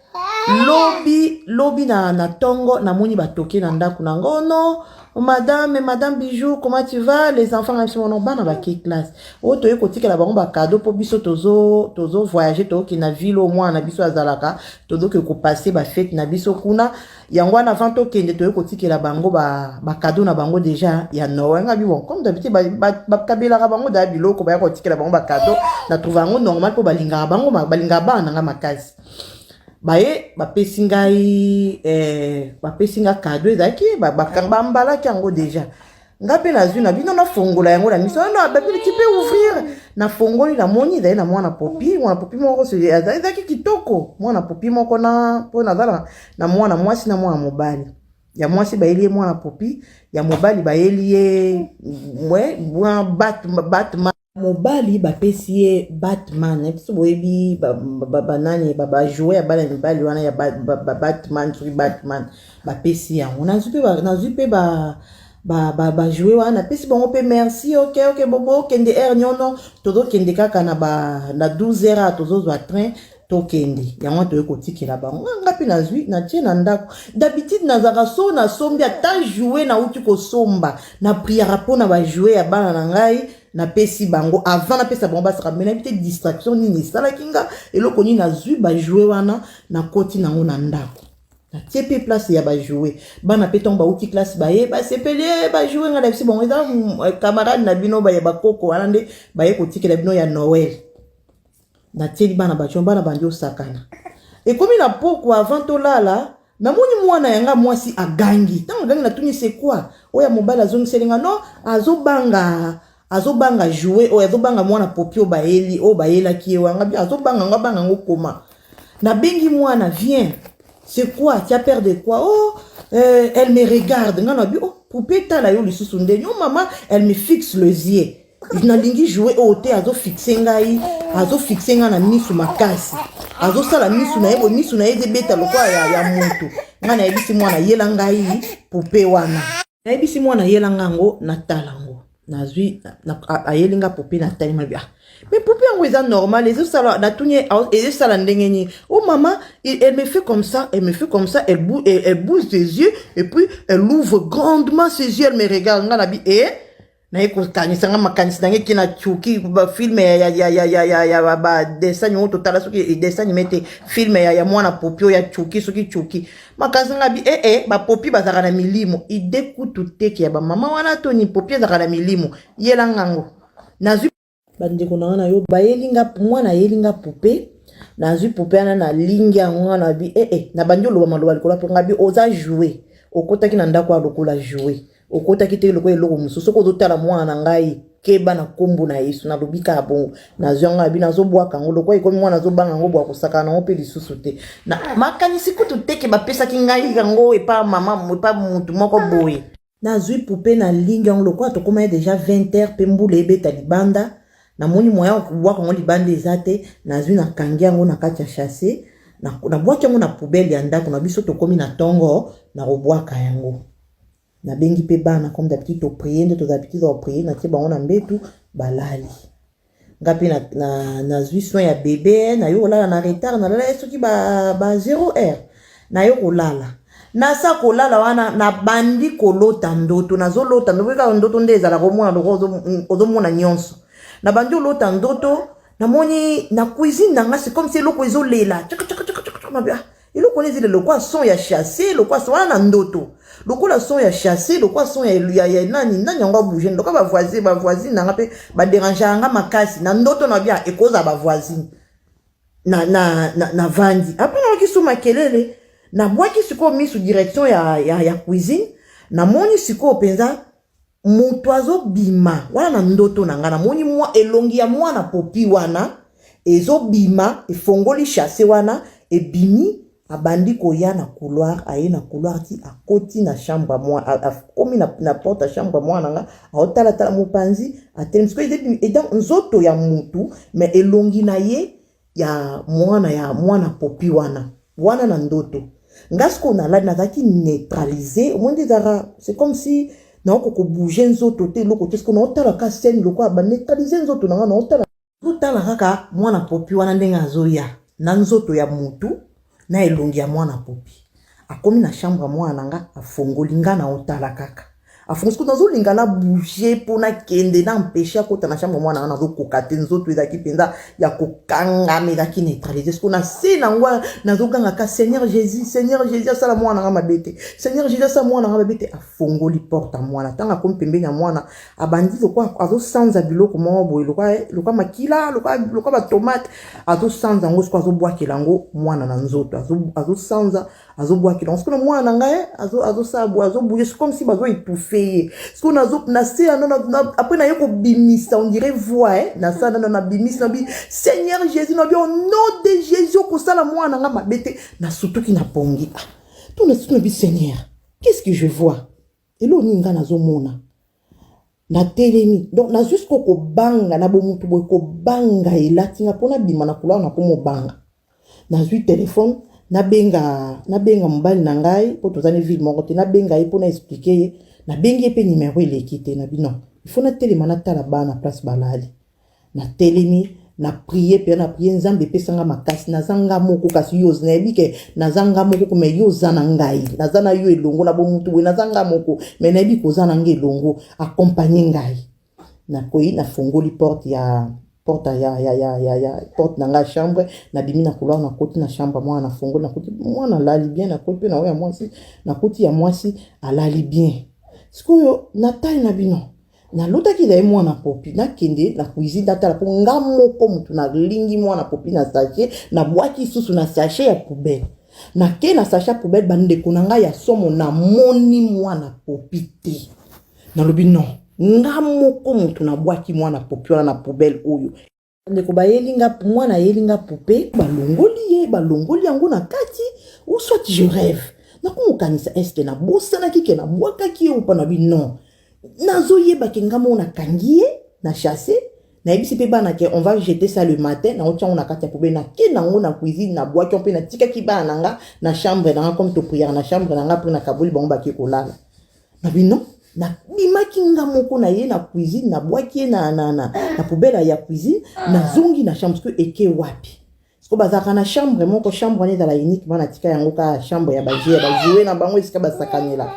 lobi, lobi na ntongo, namoni batoke na ndako na ngo. "Non, madame, madame Bijou, comment tu vas? Les enfants?" Na biso mono bana bake classe. Oyo toye kotikela bango bacadeau mpo biso tozo voyage, tokokende na ville oyo mwana na biso azalaka, tozoke kopasser bafête na biso kuna. Yango wana, avant tokende, toye kotikela bango bacadeau na bango déjà ya Noël. Nga bi bon, comme d'habitude bakabelaka bango daya biloko, baya kotikela bango bacadeau, na trouve yango normal mpo balingaka bango, balingaka bana na nga makasi. Baye bapesi ngai, bapesi nga cadeau, ezalaki bambalaki yango déjà. Nga mpe nazwi na bino, nafongola yango na miso. No, babi: "Tu peux ouvrir." Nafongoli, namoni ezali na mwana popi, mwana popi moko ezalaki kitoko, mwana popi moko na mpo naza na mwana mwasi na mwana mobali. Ya mwasi bayeli ye mwana popi, ya mobali bayeli ye mwa Batman. Mobali bapesi ye Batman. Biso boyebi banani bajouet ya bana mibali wana ya Batman, soki Batman bapesi yango. Nazwi mpe bajouet wana, napesi bango mpe merci. Ok, bokende heure nyono? Tozokende kaka na 12 heures, tozozwa train, tokende. Yango toyei kotikela bango. Nga mpe nazwi, natie na ndako. D'habitude nazalaka so nasombi ata jouet, nauti kosomba, na priaka mpona bajouet ya bana na ngai, napesi bango avant napesa bango basaka. Me nayebi te distraction nini esalaki nga, eloko nini. Nazwi bajouet wana, nakoti nango na ndako. Natie mpe place ya bajoue. Bana mpe ntango bauti classe, baye, basepeli, eh, bajoue. Ngai nayebisi bango eza camarade na bino baye, bakoko wana nde baye kotikela bino ya Noël. Natieli bana bajoue, bana bandi osakana. Ekomi na pokwa, avant tolala, namoni mwana yanga mwasi agangi. Ntango agangi, natuni: "C'est quoi?" Oyo ya mobali azongiseli nga: "Non, azobanga, azobanga jouet oyo, azobanga mwana poupée oyo bayeli, oyo bayelaki ye wanga." Azobanga ngo, abanga ngo koma. Nabengi mwana: "Viens, c'est quoi? Tu as peur de quoi?" "Oh, elle me regarde." Nga nabi: "Oh, poupée tala yo lisusu ndeni?" "Oh mama, elle me fixe les yeux, nalingi jouet oyo te, azofixe ngai, azofixe ngai na misu makasi, azosala misu na ye boye, misu na ye ezebeta lokola ya moto." Ngai nayebisi mwana: "Yela ngai poupée wana." Nayebisi mwana: "Yela ngai yango, natala yango." Nazwi, ayeli nga poupée, natali, mabi: "Ah, mais poupée yango eza normal, ezosala." Natuni: "Ezosala ndenge nini?" "Oh mama, elle me fait comme ça, elle me fait comme ça, elle bouge ses yeux et puis elle ouvre grandement ses yeux, elle me regarde." Nga nabi e naye kokanisa nga makanisi nange eki na Chucky, bafilm ya badessin animé oyo totala, soki dessin animé te, film ya mwana poupée oyo ya Chucky, soki Chucky. Makanisi nga bi ee bapoupée bazalaka na milimo. Ide kutu teke ya bamama wana toni poupée ezalaka na milimo. Yela ngango. Nazwi, bandeko na nga na yo, bayeli nga, mwana ayeli nga poupée. Nazwi poupée wana, nalingi yango. Nga na bi ee nabandi oloba maloba likolo mpo nga bi: "Oza jouet, okotaki na ndako ya lokola jouet, okotaki te lokola eloko mosusu. Soki ozotala mwana na ngai, keba na nkombo na Yesu." Nalobi kaka bongo, nazwi yango, na bi nazobwaka yango lokola ekomi mwana azobanga yango, bwa kosakana nango mpe lisusu te. Na makanisi kutu teke bapesaki ngai yango epa mama, epa motu moko boye. Nazwi poupée, nalingi yango. Lokola tokóma ye déjà 20 heures mpe mbula ebeta libanda, namoni moyen ya kobwaka yango libanda eza te. Nazwi, nakangi yango na kati ya sachet, nabwaki yango na poubelle ya ndako na biso. Tokómi na ntongo, nakobwaka yango. Nabengi mpe bana, comme d'habitude, toprier nde toza habitude ya koprier. Natie bango na mbetu, balali. Nga mpe nazwi soin ya bébé, naye kolala na retard. Nalala ye soki ba 0 heure. Naye kolala, nasa kolala wana, nabandi kolota ndoto. Nazolota ndoto kaka, ndoto nde ezalaka omona lokola ozomona nyonso. Nabandi olota ndoto, namoni na cuisine na nga, c'est comme si eloko ezolela: tchaka, tchaka, tchaka, tchaka. Nabi: "Ah, eloko wana ezolela lokola son ya sachet, lokola son wana na ndoto, lokola son ya sachet, lokola son ya nani nani yango abouge." Lokola bavoisine nanga mpe baderangeaka nga makasi na ndoto. Na bia ekozala bavoisine na vandi. Après nayoki so makelele, nabwaki sikoyo misu direction ya cuisine. Namoni sikoyo mpenza moto azobima wana na ndoto na ngai. Namoni mwa elongi ya mwana poupée wana ezobima, efongoli sachet wana, ebimi, abandi koya na couloir. Aye na couloir ti akoti na chambre mwa, akomi na porte ya chambre mwana nga, aotalatala mopanzi, atelemi. Sikoyo eza nzoto ya mutu, mais elongi na ye ya mwana poupée wana na ndoto. Nga sikoyo nalali, nazalaki neutralisé. Omoni, ezalaka c'est comme si naokoka kobouger nzoto te, eloko te. Sikoyo naotalaka scène lokola baneutraliser nzoto na nga. Naotala, ozotala kaka mwana poupée wana ndenge azoya na nzoto ya mutu na elongi ya mwana poupée. Akomi na chambre ya mwana na nga, afongoli. Nga na otala kaka afongoli. Sikoyo nazolinga na bouge mpo nakende na empêche akota na chambre mwana nga, nazokoka te. Nzoto ezalaki mpenza ya kokangama, ezalaki neutralisé. Sikoyo na se nango nazogangaka: "Seigneur Jésus, Seigneur Jésus, asala mwana nga mabe te. Seigneur Jésus, asala mwana nga mabe te." Afongoli porte ya mwana. Ntango akomi pembeni ya mwana, abandi lokwa azosanza biloko moko boye, lokwa makila, lokwa batomate. Azosanza yango, sikoyo azobwakela yango mwana na nzoto. Azosanza, azobwakela yango. Sikoyo na mwana na ngai azosala boye, azobouger, c'est comme si bazoétouffer ye. Sikoyo na se ya après naye kobimisa, on dirait voix nasala nano, nabimisi, nabi: "Seigneur Jésus," nabi: "Au nom de Jésus, okosala mwana nga mabe te." Nasutuki na pongi. Ah, to nasutu, nabi: "Seigneur, qu'est-ce que je vois? Eloko nini nga nazomona?" Natelemi, donc nazwi siko kobanga na bomutu boye, kobanga elati nga mpo nabima na couloir, nakomobanga. Nazwi telefone, nabenga mobali na ngai mpo toza na ville moko te. Nabenga ye mpo na expliquer ye. Nabengi ye mpe, numéro eleki te. Nabi: "Non, il faut natelema, natala bana place balali." Natelemi, na prier mpe na prier. Nzambe epesanga makasi. Naza nga moko, kasi yo nayebi ke naza nga moko, mais yo oza na ngai, naza na yo elongo. Na bomutu boye, naza nga moko, mais nayebi koza na nga elongo. Accompagne ngai. Nakoyi, nafongoli porte ya Porte ya, ya, ya, ya, ya porte na ngai chambre, nabimi na couloir, nakoti na chambre mwana, nafungoli, nakoti mwana alali bien, nakoti mpe na oyo ya mwasi, nakoti ya mwasi alali bien. Sikoyo natali na bino, nalotaki na ye mwana popi, nakende na cuisine natala, mpo nga moko motu nalingi mwana popi na sachet, nabwaki susu na sachet ya poubelle. Nake na sachet ya poubelle, bandeko na ngai ya somo, namoni mwana popi te. Nalobi non, nga moko motu nabwaki mwana popi wana na poubelle oyo. Ndeko, bayeli nga mwana, ayeli nga poupée, balongoli ye, balongoli yango na kati, ou soit je rêve. Nakomokanisa, est-ce nabosanaki ke nabwakaki ye opa? Na bi non, nazoyeba ke nga moko nakangi ye na sachet, nayebisi mpe bana ke on va jeter ça le matin. Naotia yango na kati ya poubelle, nake nango na cuisine, nabwaki mpe natikaki bana na nga na chambre na nga, comme toprière na chambre na nga, mpe nakaboli bango, bake kolala. Na bino, nabimaki nga moko na ye na cuisine, nabwaki ye na poubelle ya cuisine, nazongi na chambre. Parce que eke wapi? Siko bazalaka na chambre moko, chambre wana ezala uniquement, natika yango kaka chambre ya bajeux, ya bajouets na bango, esika basakanela.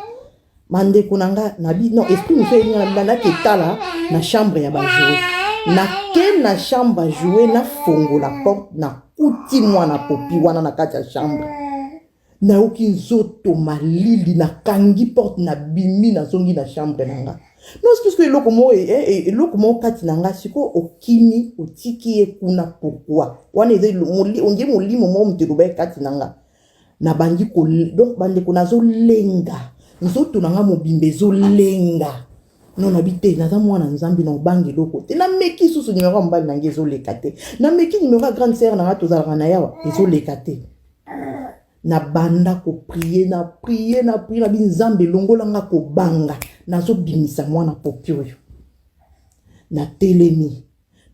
Bandeko na nga, nabi non, esprit mosusu elinga na bina, nake tala na chambre ya bajouets. Nake na chambre ya jouets, nafongola porte, nakuti mwana popi wana na kati ya chambre. Nayoki nzoto malili, nakangi porte, nabimi, nazongi na chambre na nga. Non, puisque eloko moko kati na nga, sikoyo okimi, otiki ye kuna, pourquoi? Wana eza ondie molimo moko moto eloba ye kati na nga. Nabandi ko, donc bandeko, nazolenga, nzoto na nga mobimba ezolenga. Non, nabi te, naza mwana Nzambe, na obanga eloko te. Nameki susu nimero ya mobali na ngai, ezoleka te. Nameki nimero ya grande sœur na nga, tozalaka na yawa, ezoleka te. Nabanda koprier, na prier, na prier, nabi Nzambe, elongolanga kobanga, nazobimisa mwana popi oyo. Natelemi,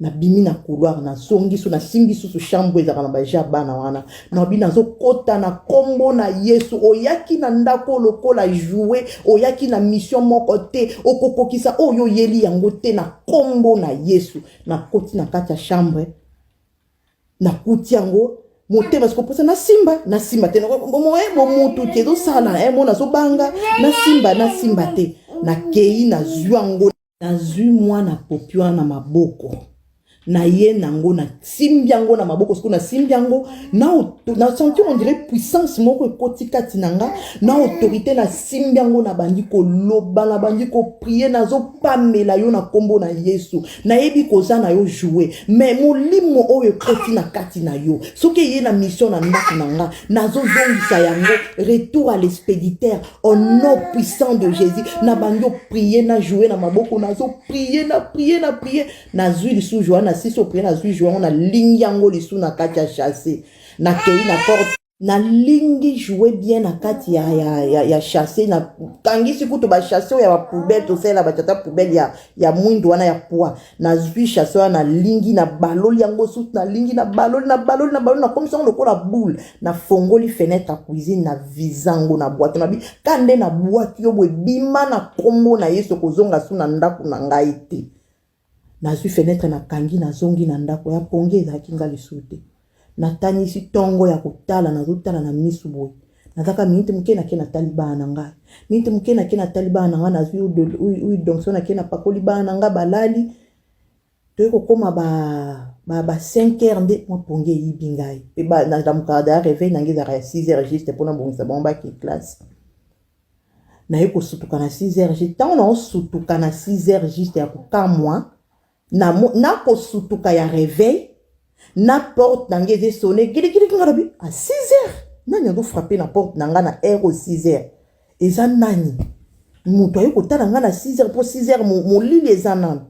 nabimi na couloir, nazongi so, nasimbi susu chambre ezalaka na bajeux ya bana wana. Nabi nazokɔta na nkombo na Yesu, oyaki na ndako lokola jouet, oyaki na mission moko te, okokokisa oyo oyeli yango te, na nkombo na Yesu. Nakoti na kati ya chambre, nakuti yango, motema siko mposa nasimba, nasimba te, bomotu te, ezosala mo nazobanga, nasimba, nasimba te. Nakei, nazwi yango, nazwi mwana popi wana na maboko na ye nango, nasimbi yango na maboko. Sikoyo nasimbi yango, na sentir on dirait puissance moko ekoti kati na nga na autorité. Nasimbi yango, nabandi koloba, nabandi koprier, nazopamela yo na nkombo na Yesu. Nayebi koza na yo jouet, mais molimo oyo ekoti na kati na yo, soki eye na mission na ndako na nga, nazozongisa yango, retour à l'expéditeur au nom puissant de Jésus. Nabandi oprier na jouet na maboko, nazoprier, na prier, na prier. Nazwi lisusu jouet, nasisi oprier, nazwi jouet yango, nalingi yango lisusu na kati ya sachet, nakei na porte, nalingi jouet bien na kati ya sachet, nakangisi kutu basachet oyo ya bapoubelle, tosalela batiata poubelle ya mwindu wana ya poids. Nazwi sachet wana, nalingi, nabaloli yango susu, nalingi, nabaloli, nabaloli, nabaloli, nakomisi yango lokola boule. Nafongoli fenêtre ya cuisine, na visa yango na bwaki, nabi ka nde nabwaki yo boye, bima na nkombo na Yesu, kozonga su na ndako na ngai te. Nazwi fenêtre, nakangi, nazongi na ndako ya pongi, ezalaki nga lisusu te. Natanisi ntongo ya kotala, nazotala na misu boye, nazaka minute moke, nake natali bana na ngai, minute moke, nake natali bana na ngai, nazwi huile d'onction, nake napakoli bana na ngai, balali. Toyei kokóma ba 5 heures nde mwa pongi eyibi ngai, mpe nalamukaka daya, réveil na ngai ezalaka ya 6 heures juste mpona bongisa bango bake classe. Naye kosutuka na 6 heures juste. Ntango naosutuka na 6 heures juste ya kokamwa, nakosutuka ya réveil na porte na ngai eza esonner giligili. Nga nabi à 6 heures, nani azofrapper na porte na ngai na heure o 6 heures? Eza nani moto aye kotala ngai na 6 heures? Mpo 6 heures molili eza nano.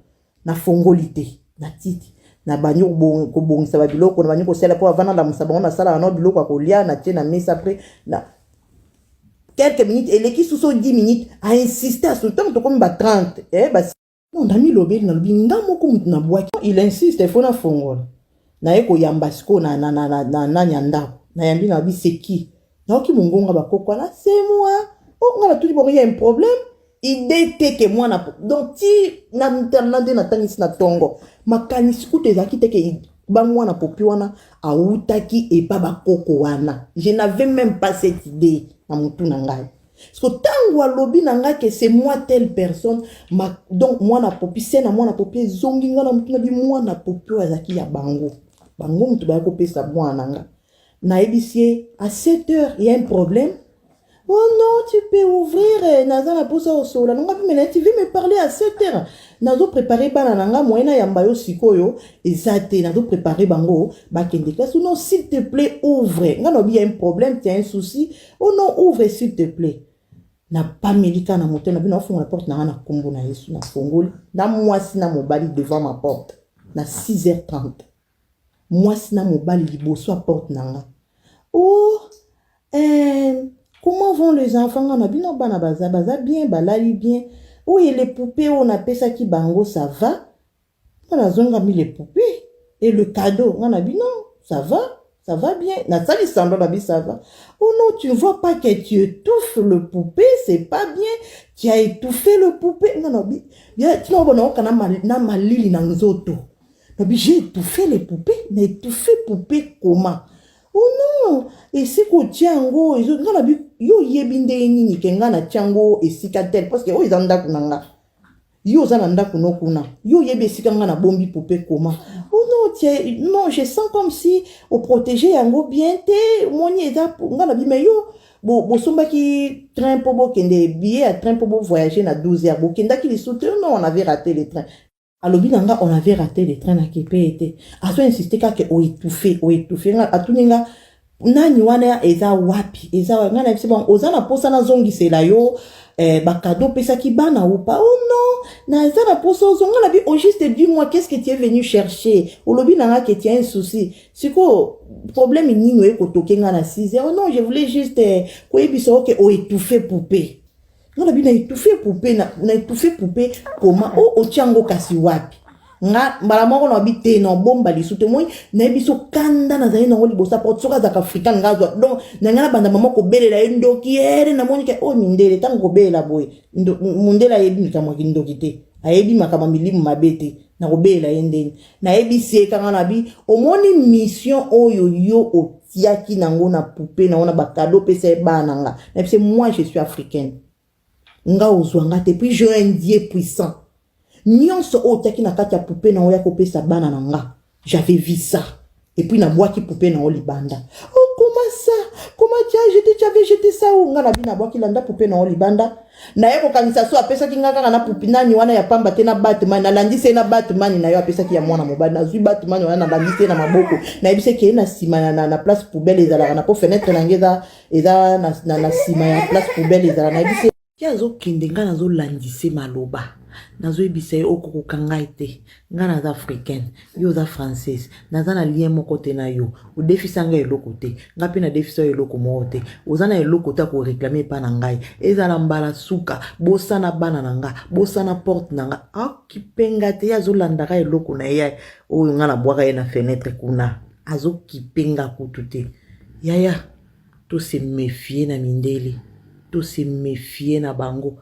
Nafongoli te, natiki, nabandi kobongisa babiloko, nabandi kosala mpo avant nalamusa bango, nasalaka nao biloko ya kolia, natie na mesa. Après na quelques minutes eleki susu 10 minutes, ainsiste asu, ntango tokomi ba 30, ba non, namilobeli, nalobi nga moko motu nabwaki, il insiste, il faut nafongola. Naye koyamba sikoyo na nani ya ndako, nayambi, nalobi seki, nayoki mongonga bakoko wana, c'est moi. Oh, nga natuni bango, ya un problème, idée te ke mwana. Donc ti na nde natangisi na ntongo, makanisi kutu ezalaki te ke bamwana popi wana awutaki epa bakoko wana. Je n'avais même pas cette idée na motu na ngai. Parce que ntango alobi na nga que c'est moi telle personne, ma, donc mwana popi se na mwana popi ezongi nga na motu na bi mwana popi oyo azalaki ya bango. Bango motu baya kopesa mwana na nga. Nayebisi ye à 7 heures, il y a un problème. Oh non, tu peux ouvrir, eh, naza na posa osola. Nga mpe mena, tu veux me parler à 7 heures. Nazo préparer bana na nga moyen nayamba yo sikoyo eza te, nazo préparer bango bakende classe. Non, s'il te plaît, ouvre. Nga nalobi y a un problème, tu as un souci. Oh non, ouvre s'il te plaît. Napameli kaka na motema na bino, nafungola porte na nga na nkombo na Yesu. Nafongoli na mwasi na mobali devant ma porte na 6h30, mwasi na mobali liboso ya porte na nga. Oh, eh, comment vont les enfants? Nga na bino bana baza, baza bien, balali bien. Oyo les poupées oyo napesaki bango, ça va? Nga nazongami les poupées et le cadeau. Nga na bino ça va, ça va bien. Nasali semblant na bi ça va. Oh non, tu ne vois pas que tu étouffes le poupée? C'est pas bien, tu as étouffé le poupée. Nga na bi tina obona oka na malili na nzoto. Nabi j'ai étouffé les poupées? Na étouffé poupée comment? Oh non, esika otia yango. Nga na bi yo oyebi ndenge nini ke nga natia yango esika tel? Parce que oyo eza ndako na nga, yo oza na ndako no kuna, yo oyebi esika nga nabombi poupée comment? Oh non, tie, non, je sens comme si oprotege yango bien te. Omoni eza nga na bi mais yo bosombaki train mpo bokende, billet ya train mpo bovoyage na 12 heures, bokendaki lisusu te. Non, on avait raté le train. Alobi na nga on avait raté le train. Nakepe ete azo insiste kaka oétouffe, oétouffe. Nga atuni nga nani wana eza wapi, eza wapi? Nga na biso bon, oza na posa nazongisela yo eh, bacadeau opesaki bana ou pas? Oh non, naza na posa ozonga. Na bi au juste, dis-moi, qu'est-ce que tu es venu chercher? Olobi na nga que tu as un souci. Sikoyo problème nini oye kotoke nga na 6 heures? Oh non, je voulais juste eh, koyebisa oke oétouffe poupée. Nga na bi na étouffe poupée? Na étouffe poupée comment? O otia yango kasi wapi? Nga mbala moko na bi te, na obomba lisu te. Moi nayebi so kanda nazali nango liboso ya porte. Soki azalaka africain, nga azwa donc na ngai nabanda mama kobelela ye ndoki ere. Namoni ke oyo mindele, ntango kobelela boye, mondele ayebi likambo ya kindoki te, ayebi makambo ya milimu mabe te. Nakobelela ye ndeni nayebisi ye kanga na bi omoni mission oyo yo otiaki nango na poupée nango na bacadeau opesa ye bana na nga. Nayebisi, moi je suis africaine, nga ozwa nga te, puis j'ai un Dieu puissant. Nyonso oyo otiaki na kati ya poupée na oyo kopesa bana na nga, j'avais vu ça et puis nabwaki poupée na yo libanda. Oh, comment ça? Comment tu as jeté? Tu avais jeté ça où? Nga na bi nabwaki landa poupée na yo libanda. Naye kokanisa so apesaki nga kaka na poupée nani wana ya pamba te na Batman. Nalandisi ye na Batman na yo apesaki ya mwana mobali. Nazwi Batman wana, nalandisi ye na maboko, nayebisi eke ye na nsima na place poubelle ezalaka na po fenêtre na nge eza na nsima ya place poubelle ezalaka. Nayebisi ye azokende, ngai nazolandise maloba, nazoyebisa ye okokoka ngai te, ngai naza africaine, yo oza française, naza na lien moko te na yo. Odefisa ngai eloko te, ngai mpe nadefisa yo eloko moko te. Oza na eloko te akoréclamer epa na ngai. Ezala mbala suka, bosana bana na nga, bosana porte na nga. Akipenga te, ye azolandaka eloko na ye oyo ngai nabwaka ye na fenêtre kuna, azokipenga kutu te. Yaya, tose méfie na mindele, tose méfie na bango.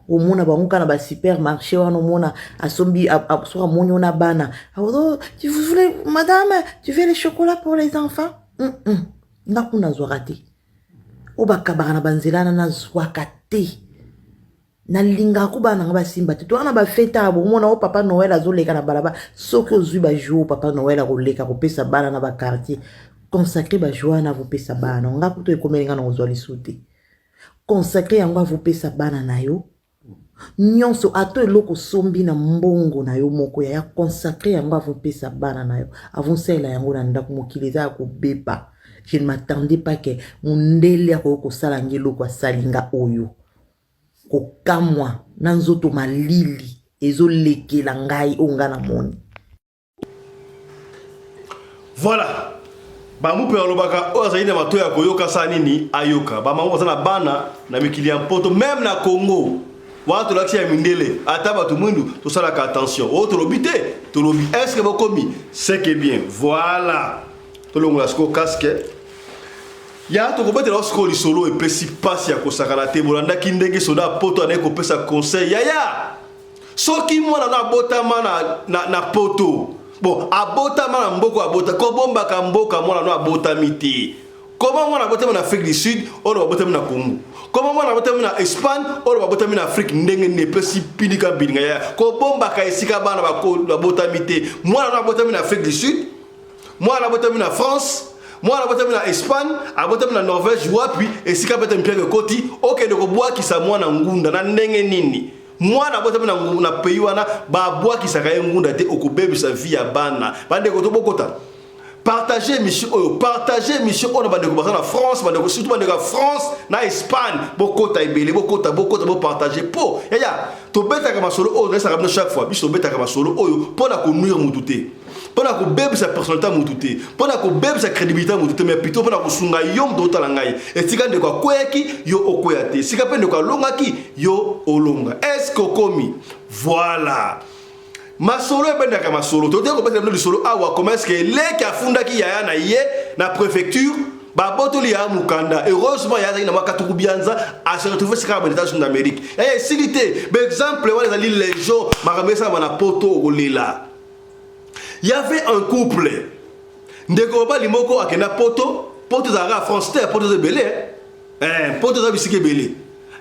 Omona bango kaka na basupermarché wana, omona asombi, soki amoni ona bana: "Oh, tu voulais, madame, tu veux les chocolats pour les enfants?" Nga kuna nazwaka te. Oyo bakabaka na banzela wana nazwaka te. Nalingaka ko bana nanga basimba te. Towana bafête ya bomona o Papa Noël azoleka na balabala. Soki ozwi bajour Papa Noël akoleka kopesa bana na baquartier, consacre bajour wana avopesa bana. Nga kutu ekomeli nga na kozwa lisu te. Consacre yango avopesa bana na yo nyonso, ata eloko osombi na mbongo na yo moko yaya, consacre yango avopesa bana na yo, avosalela yango na ndako. Mokili eza ya kobeba. Je ne m'attendais pas ke mondele akoki kosala nga eloko asali nga oyo. Kokamwa na nzoto malili ezolekela ngai oyo nga namoni. Voilà, bamupe balobaka oyo azali na matoi ya koyoka sala nini ayoka. Bamama baza na bana na mikili ya mpoto, même na Congo wana tolakisi ya mindele, ata bato mwindu tosalaka attention. Oyo tolobi te, tolobi est ce que bokomi c'est que bien. Voilà, tolongola sikoyo casque ya tokobetela sikoyo lisolo epesi mpasi ya kosakana te. Bolandaki ndenge soda poto anaye kopesa conseil. Yaya, soki mwana no abotama na poto, bon, abotama na mboka, abota, kobombaka mboka mwana no abotami te. Koma mwana abotami na Afrique du Sud, oyo babotami na Congo. Koma mwana abotami na Espagne, oyo babotami na Afrique ndenge nini epesi pinika bilinga ya kobombaka esika bana babotami te. Mwana na abotami na Afrique du Sud, mwana abotami na France, mwana abotami na Espagne, abotami na Norvège, wapi esika bete mpiaka ekoti, okende kobwakisa mwana ngunda na ndenge nini? Mwana abotami na, na pays wana babwakisaka ye ngunda te, okobebisa vie ya bana. Bandeko tobokota partager émission oyo, partager émission oyo na bandeko baza na France, bandeko surtout bandeko ya France na Espagne, bokota ebele, bokota, bokota, bopartage. Po yaya tobetaka masolo oyo, nayesaka bino chaque fois, biso tobetaka masolo oyo mpo na konuire mutu te, mpo na kobebisa personnalité ya mutu te, mpo na kobebisa crédibilité ya mutu te, mais plutôt mpo na kosunga yo moto otala ngai. Esika ndeko akweyaki, yo okweya te. Esika mpe ndeko alongaki, yo olonga. Est ce que okomi? Voilà, masolo ebendaka masolo. Tote kobetela bino lisolo awa, comment est ce que leki afundaki yaya na ye na préfecture, babotoli yaya mokanda. Heureusement yaya azalaki na mwa katuku bianza, ase retrouve sika na États-Unis d'Amérique. Yaya esili te, baexemple wana ezali légion. Makambo esalama na Poto, okolela. Y avait un couple, ndeko mobali moko akenda Poto. Poto ezalaka France te, Poto eza ebele, eh, Poto eza bisika ebele.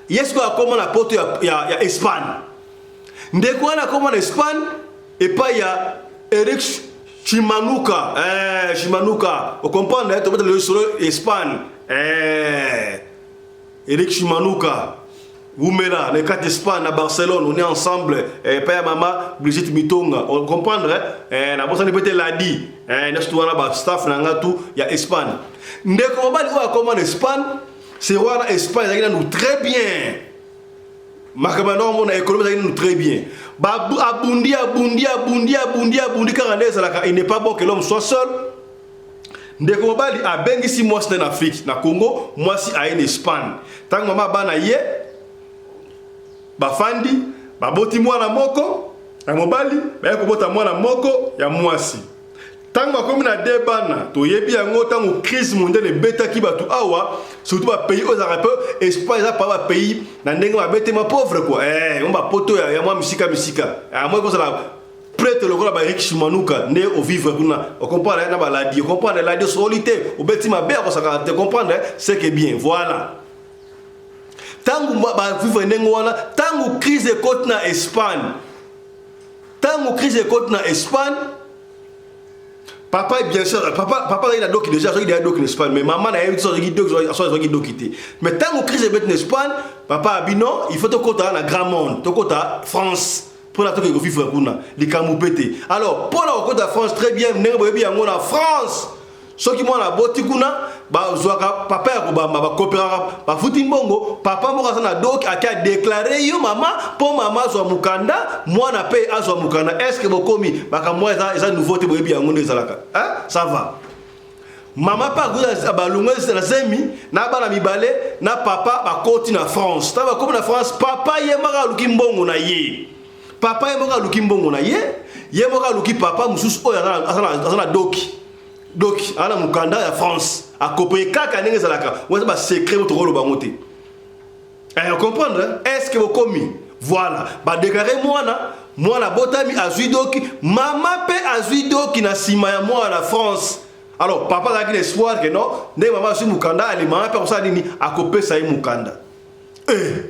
Ye sikoyo akóma na Poto ya Espagne. Ndeko wana akóma na Espagne epai ya Eric Chimanuka, eh, Chimanuka, ocomprendre, eh, tobetela lisolo Espagne, eh, Eric Chimanuka wumela na kati Espagne, na Barcelone, on est ensemble, epai ya mama Brigitte Mitonga, on comprendre, eh, nabosani mpe te ladi, eh, nyonso tu wana bastaff na nga tu ya Espagne. Ndeko mobali oyo akóma na Espagne, c'est wana Espagne ezalaki nanu très bien, makambo ya omona économie ezalaki nanu très bien. Abundi, abundi, abundi, abundi, abundi kaka nde ezalaka. Il n'est pas bon que l'homme soit seul. Ndeko mobali abengisi mwasi na Afrique, na Congo. Mwasi aye na Espagne. Ntango mama bana ye bafandi, baboti mwana moko ya mobali, baye kobota mwana moko ya mwasi. Ntango bakomi na de bana, toyebi yango, ntango crise mondiale ebetaki bato awa, surtout bapays oyo ezalaka mpe Espagne eza pa bapays na ndenge babetema pauvre quoi, eh, mo bapoto ya mwa misika misika mwa ekozala prêtre lokola ba Eric Shimanuka nde ovivre kuna, ocomprendre, na baladi, ocomprendre, ladi osoli te, obeti mabe, akosaka te, comprendre, c'est que bien. Voilà, ntango bavivre ndenge wana, ntango crise ekoti na Espagne, ntango crise ekoti na Espagne, papa, bien sûr, papa azalaki na doki déjà, azwaki déjà doki na Espagne, mais mama na ye so azwaki doki, so azwaki doki te. Mais ntango crise ebeti na Espagne, papa abi non, il faut tokota na grand monde, tokota France mpona tokende kovivre kuna, likambo mpe te. Alors mpona kokota France, très bien, ndenge boyebi yango, na France soki mwana aboti kuna, bazwaka papa ya kobamba, bakoperaka, bafuti mbongo, papa moko aza na doki, ake adéclarer yo mama mpo mama azwa mokanda, mwana mpe azwa mokanda. Est ce que bokomi? Makambo eza, eza nouveau te, boyebi yango nde ezalaka, ça va. Mama mpe balongwe na zemi na bana mibale na papa, bakoti na France. Ntango bakomi na France, papa ye moko aluki mbongo na ye, papa ye moko aluki mbongo na ye, ye moko aluki papa mosusu oyo aza na doki, doki aza na mokanda ya France, akopeye kaka ndenge ezalaka wana, basecret mo tokoloba yango te, comprendre. Est ce que bokomi? Voilà, badéclarer mwana, mwana abotami, azwi doki, mama mpe azwi doki na nsima ya mwana na France. Alors papa azalaki na espoir ke non, ndenge mama azwi mokanda, ale mama mpe akosala nini? Akopesa ye mokanda. Eh.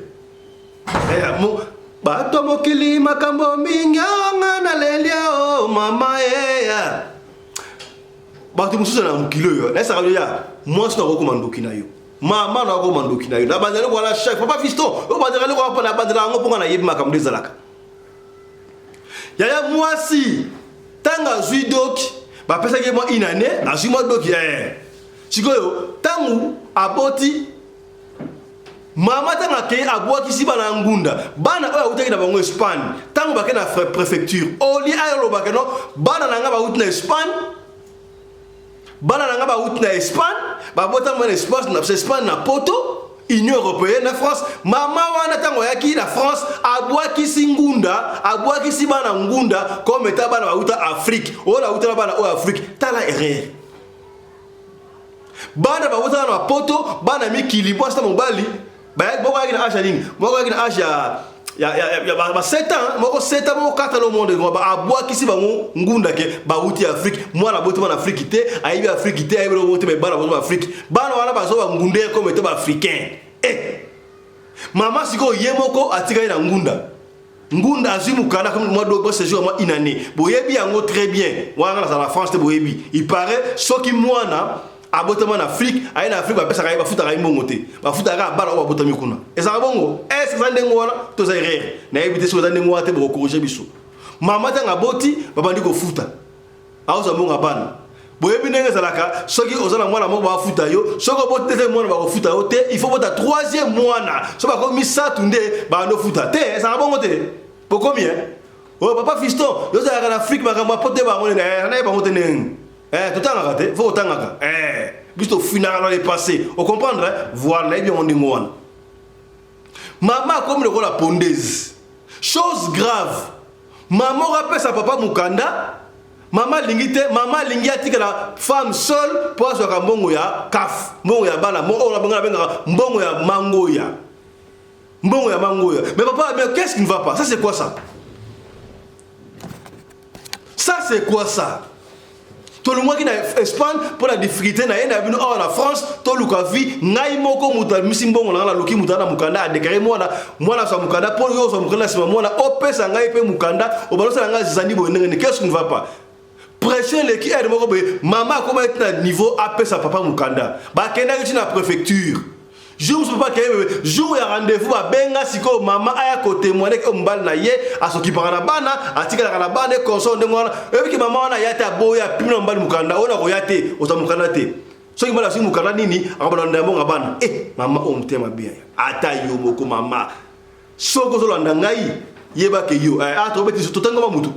Eh, bato mokili makambo mingi anga nalelia o mama eya. Bato mosusu na mokili oyo nayesaka yo ya mwasi na akokoma ndoki na yo, mama na akokoma ndoki na yo. Na bandela wana chaque papa fiston oyo bandela eloko mpo na bandela yango mponga nayebi makambo nde ezalaka. Yaya mwasi ntango azwi doki, bapesaki ye mwa une année, azwi mwa doki, eh. Sikoyo ntango aboti, mama ntango akei abwakisi bana ya ngunda, bana oyo awutaki na bango Espagne. Ntango bakei na préfecture, olie ayolobaka no bana na nga bawuti na Espagne, bana na nga bawuti na Espagne, babotama na Espagne, na Espagne, na Poto, Union européenne, na France. Mama wana ntango ayaki na France, abwakisi ngunda, abwakisi bana ngunda comme eta bana bauta Afrique, oyo nauta na bana oyo Afrique. Tala erreur, bana bawutaka na Poto, bana mikili, mwasi na mobali. Moko ayaki na age ya nini? Moko ayaki na age ya ba 7 ans, moko 7 ans, moko 4 ans. Monde abwakisi bango ngunda ke bawuti Afrique. Mwana aboti mwana Afrique te, ayebi Afrique te, ayebi eloko te, mais bana bozwa Afrique, bana wana bazwa bangunde comme ete baafricain, eh. Mama sikoyo ye moko atikali na ngunda. Ngunda azwi mokanda comme mwa do séjour mwa une année. Boyebi yango très bien. Wana nazala na France te boyebi. Il paraît soki mwana abotama na Afrique, aye na Afrique bapesaka ye bafutaka ye mbongo te. Bafutaka kaka bana oyo babotami kuna. Ezalaka bongo? Est-ce eza ndenge wana to eza erreur? Nayebi te soki eza ndenge wana te bokocorriger biso. Mama ntango aboti babandi kofuta. Aozwa mbongo ya bana. Boyebi ndenge ezalaka soki oza na mwana moko bafuta yo, soki oboti deuxième mwana bakofuta yo te, il faut bota troisième mwana. Soki bakomi misato nde bando futa te, ezalaka bongo te. Bokomi hein? Oh papa fiston, yo ozalaka na Afrique makambo ya poto bango nde eh naye bango te ndenge. Eh totangaka te, faut otangaka. Eh biso tofinaka dans le passé. O comprendre hein? Voilà, nayebi yango ndenge wana. Mama akomi lokola pondeuse. Chose grave. Mama oko apesa papa mukanda, mama alingi te, mama alingi atikala femme seule po azwaka mbongo ya CAF, mbongo ya bana, mbongo oyo nabengaka mbongo ya mangoya. Mbongo ya mangoya. Mais papa, mais qu'est-ce qui ne va pas? Ça c'est quoi ça? Ça c'est quoi ça? Tolongwaki na Espagne mpo na difficulté na ye na bino awa na France, toluka vie. Ngai moko moto abimisi mbongo na ngai, naluki moto na mokanda adéclarer mwana, mwana azwa mokanda mpo yo ozwa mokanda na nsima mwana opesa ngai mpe mokanda, obalosala ngai zizani boye ndenge nini? Qu'est-ce qui ne va pas? Pression eleki heure moko boye, mama akoma eti na niveau apesa papa mokanda. Bakendaki ti na préfecture. Jour mosusu papa akeye, jour ya rendez-vous babenga sikoyo mama aya kotémoigner ke mobali na ye asokipaka na bana, atikalaka na bana ekonsor ndenge wana. Oyebiki mama wana aya te, aboya, apimi na mobali mokanda oyo nakoya te, ozwa mokanda te. Soki mobali azwi mokanda nini, akobanda mbongo ya bana. E mama oyo motema mabe, ata yo moko mama, soki ozolanda ngai, yebake yo ah, tobeti totangi koma mutu,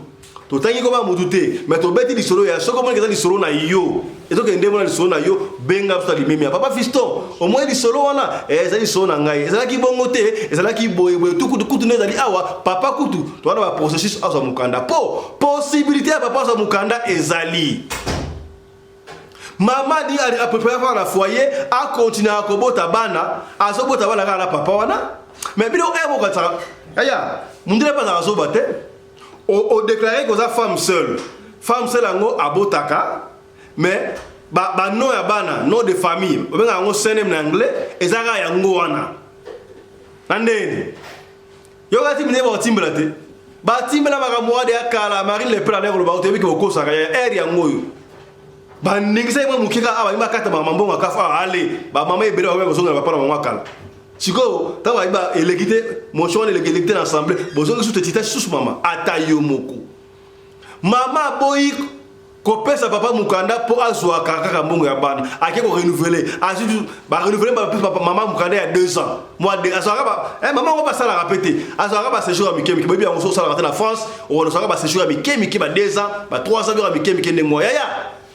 totangi koma mutu te, mais tobeti lisolo ya soki omoniki eza lisolo na yo, ezokende nde mona lisolo na yo, benga biso na limemi ya papa fiston. Omoni lisolo wana ezali lisolo na ngai, ezalaki bongo te, ezalaki boyeboye tukutu kutu nde ezali awa. Papa kutu towana baprocessus azwa mokanda, po possibilité ya papa azwa mokanda ezali. Mama di apréféré afanda na foyer, akontinuaka kobota bana, azobota bana kaka na papa wana. Mais bino e bokanisaka aya mundele mpe azalaka zoba te. Odéclarer koza femme seule, femme seule yango abotaka, mais banom ya bana, nom de famille babengaka yango surname na anglais, eza kaka yango wana na ndeni. Yoka ti mine bakotimbela te, batimbela makambo wana ya kala. Marine Le Pen ane koloba toyebi ke bokosaka ya aire yango oyo baningisaki mwa moke kaka awa, bakata mama mbongo akafa awa. Ale bamama ebele bakomi kozongela bapana bango akala. Sikoyo ntango bayebi eleki te, motion wana eleki eleki te na assemblée, bozongi susu tetita susu. Mama, ata yo moko mama aboyi kopesa papa mokanda mpo azwaka kaka mbongo ya bana, ake korenouveler, azwi barenouveler mama mokanda ya 2 ans. Mwa azwaka mama yango basalaka mpe te, azwaka baséjour ya mike mike. Boyebi yango, so osalaka te na France, ozwaka baséjour ya mike mike, ba 2 ans, ba 3 ans, biloko ya mike mike ndenge mwa yaya.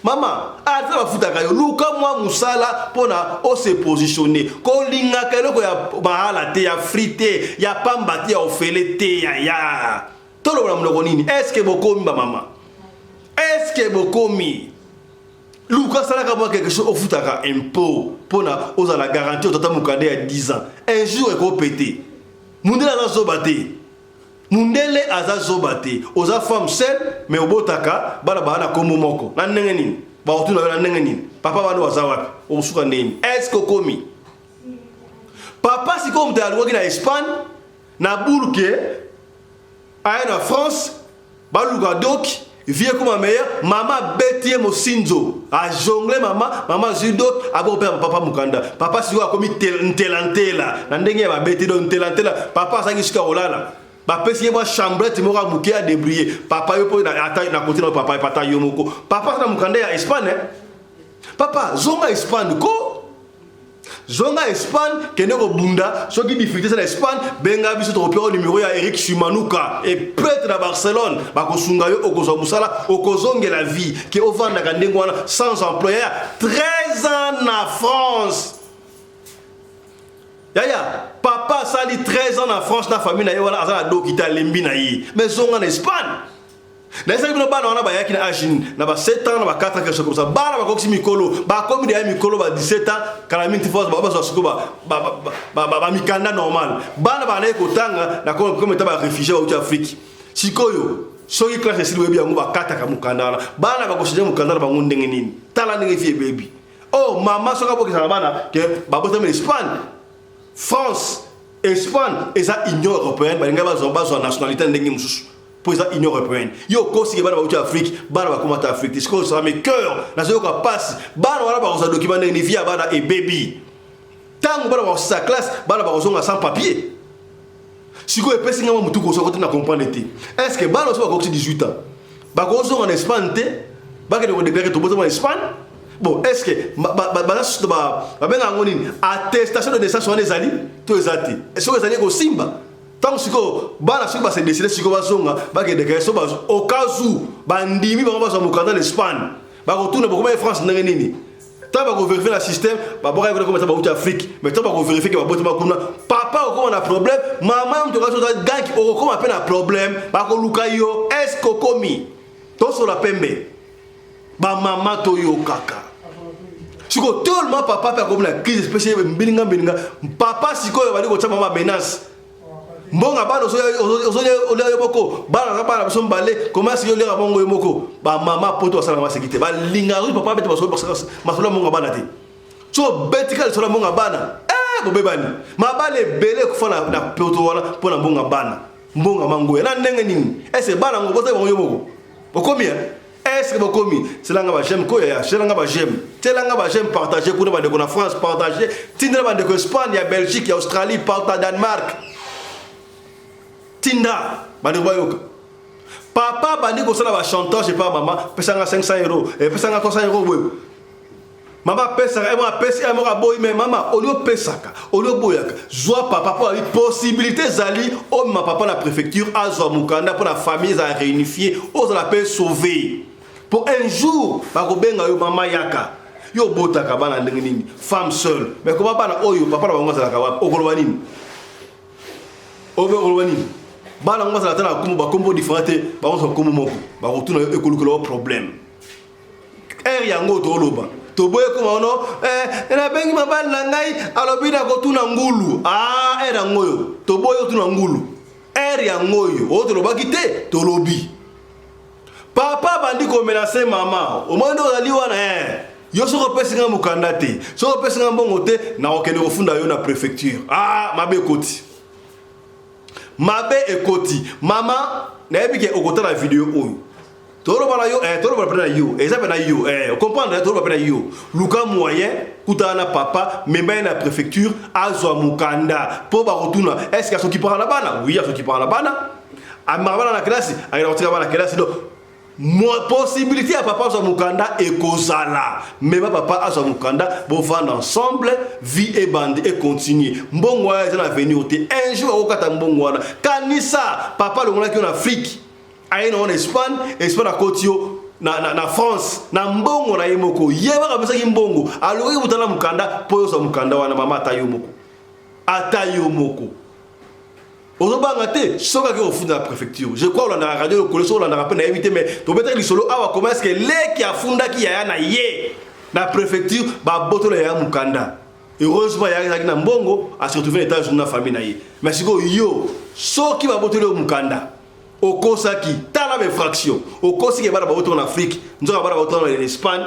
Mama, ata bafutaka yo, luka mwa mosala mpona ose positionner. Kolingaka eloko ya mahala te, ya free te, ya pamba te, ya ofele te. Yaya, toloba na monoko nini? Est-ce bokomi bamama? Est-ce bokomi? Luka asalaka mwa quelque chose, ofutaka impôt mpona ozala garantie otata mokanda ya 10 ans. Un jour ekopete. Mundele aza zoba te, mundele aza zoba te. Oza femme seule mais obotaka bana baa na kombo moko na ndenge nini? Bakotuna yo na ndenge nini? Papa bana baza wapi? Okosuka ndenge nini? Est-ce okomi papa? Sikoyo moto alongwaki na Espagne na burke, aya na France, baluka doki vie ekoma meilleur. Mama abeti ye mosinzo, ajongle mama, mama azwi doki, abokopesa papa mokanda. Papa sikoyo akomi ntelantela na ndenge ya babeti do ntelantela. Papa azangi sika kolala, bapesi ye mwa chambrette moko ya moke adébrouiller. Papa yo mpo ata na kote na papa epata yo moko, papa aza na mokanda ya Espagne. Papa, zonga Espagne ko, zonga Espagne, kende kobunda. Soki difficulté eza na Espagne, benga biso, tokopesa numéro ya Eric Shimanuka e prêtre na Barcelone, bakosunga yo, okozwa mosala, okozongela vie. Ke ovandaka ndenge wana sans emploi ya 13 ans na France. Yaya, papa asali 13 ans na France na famille na ye wana, aza na doki te, alembi na ye. Mais zonga na Espagne. Nayesaki bino bana wana bayaki na age nini? Na ba 7 ans, na ba 4 ans, quelque chose comme ça. Bana bakokisi mikolo, bakomi deya mikolo ba 17 ans, kala mingi ti fo bazwa sikoyo bamikanda normal. Bana bandaki kotanga na comme eta baréfugiés bauti Afrique. Sikoyo soki classe esili, oyebi yango, bakataka mokanda wana. Bana bakochanger mokanda na bango ndenge nini? Tala ndenge vie ebebi. Oh mama, soki abokisaka bana ke babotami Espagne, France. Espagne eza Union européenne, balingai bazwa bazwa nationalité ndenge mosusu mpo eza Union européenne. Yo okosiki bana bauti Afrique, bana bakoma ata Afrique te. Sikoyo ça me cœur, nazoyoka mpasi. Bana wana bakozwa document ndenge ni? Vie ya bana ebebi. Ntango bana bakosisa classe, bana bakozonga sans papier. Sikoyo epesi ngai mwa motu kosoka te na comprendre te. Est ce que bana oso bakokisi 18 ans bakozonga na Espagne te, bakende kodéclarer tobotama na Espagne? Bon, est ce que baza babenga yango nini, attestation de naissance wana ezali to eza te? Soki ezali, ekosimba. Ntango sikoyo bana soki base décider sikoyo bazonga, bakende déclarer, so au cas où bandimi bango bazwa mokanda na Espagne, bakotuna bokoma ye France ndenge nini? Ntango bakovérifier na système, babokaki kuna komata bauti Afrique, mais ntango bakovérifier ke babotama kuna, papa okokoma na problème, mama moto kasi oza ganki, okokoma mpe na problème, bakoluka yo. Est ce okomi tosola pembe? Bamama toyokaka sikoyo tellement papa mpe akomi na crise, espèce mbilinga mbilinga. Papa sikoyo bali kotia mama menace: mbongo bana ozolia yo moko, bana na bana biso mibale, koma sikoyo oliaka bongo yo moko. Bamama poto basalaka maseki te, balingaka kuti papa bete masolo ya mbongo bana te. So obetika lisolo ya mbongo ya bana, bobebani. Mabala ebele ekufa na poto wana mpo na mbongo ya bana, mbongo ya mangoya na ndenge nini? Ese bana yango bozali bango yo moko bokomi? Est ce que bokomi selanga baj'aime koya, selanga baj'aime, telanga baj'aime, partage kuna bandeko na France, partage, tindela bandeko Espagne, ya Belgique, ya Australie, parta Danemark, tinda bandeko bayoka. Papa bandi kosala bachantage epa mama: pesanga 500 euro, epesanga 300 euro boye. Mama apesaka, moko apesi, moko aboyi. Me mama, oli opesaka, oli oboyaka, zwa papa mpo ali possibilité ezali omema papa na préfecture, azwa mokanda mpo na famille ezala réunifié, ozala mpe sauvé mpo un jour bakobenga yo: mama yaka. Yo obotaka bana ndenge nini, femme seule? Mais koma bana oyo papa na bango azalaka wapi? Okoloba nini? Okoloba nini? Bana yango bazala ata na kombo, bakombo différent te, bakozwa kombo moko, bakotuna yo, ekolukela yo problème. Ere yango toloba, toboye koma ono nabengi mabali na ngai, alobi na kotuna ngulu. Ah, ere yango oyo toboye otuna ngulu. Ere yango oyo oyo tolobaki te, tolobi papa bandi komenacer mama: omoi nde ozali wana, yo soki opesi nga mokanda te, soki opesi nga mbongo te, nakokende kofunda yo na préfecture. Ah, mabe ekoti, mabe ekoti. Mama, nayebi ke okotala video oyo toloba na yo, toloba mpe na yo, eza mpe na yo, comprendre, toloba mpe na yo. Luka moyen, kutana na papa, mema ye na préfecture, azwa mokanda mpo bakotuna: est ce que asokipaka na bana? Oui, asokipaka na bana, amemaka bana na kelasi, akenda kotika bana kelasi. Donc possibilité ya papa azwa mokanda ekozala. Mema papa azwa mokanda, bovanda ensemble, vie ebandi, econtinue. Mbongo wana eza na avenir te. Un jour akokata mbongo wana. Kanisa papa alongolaki yo na Afrique, aye na wana Espagne, Espagne akoti yo na France na mbongo na ye moko. Ye baka apesaki mbongo, alukaki kotala mokanda mpo yozwa mokanda wana. Mama, ata yo moko, ata yo moko ozobanga te soki ake kofunda na préfecture. Je crois olandaka radio lokolo, soki olandaka mpe nayebi te, mais tobetaki lisolo awa comment est ce que leki afundaki yaya na ye na préfecture, babotola yaya mokanda. Heureusement yaya ezalaki na mbongo, ase retrouve na États-Unis na famille na ye. Mais sikoyo yo, soki babotoli yo mokanda, okosaki, tala bainfraction, okosiki bana babotama na Afrique, nzoka bana babotama na Espagne.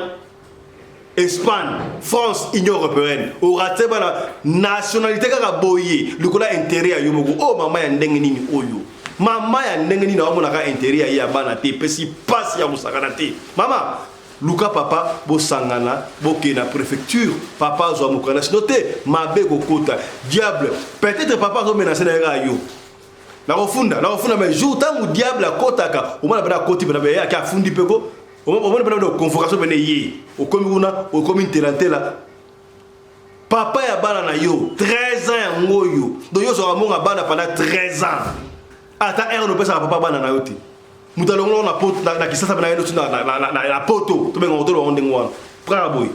Espagne, France, Union européenne, orater bana nationalité kaka boye likolo ya intérêt ya yo moko. Oyo mama ya ndenge nini? Oyo mama ya ndenge nini? Aomonaka intérêt ya ye ya bana te. Epesi mpasi ya kosakana te. Mama, luka papa, bosangana, bokende na préfecture, papa azwa mokanda. Sino te, mabe kokota diable. Peut-être papa azomenacer na ye kaka yo: nakofunda, nakofunda. Mais jour ntango diable akotaka, omona mpena akoti mpena, ye ake afundi mpe ko omona mpena convocation pene ye, okomi kuna, okomi ntela-ntela. Papa ya bana na yo, 13 ans yango oyo. Donc yo ozwaka mbongo ya bana pendant 13 ans, ata heure opesaka papa bana na yo te. Moto alongoloko na poto, na Kisasa mpe na ye na poto, tobenga tolo bango ndenge wana kaka boye.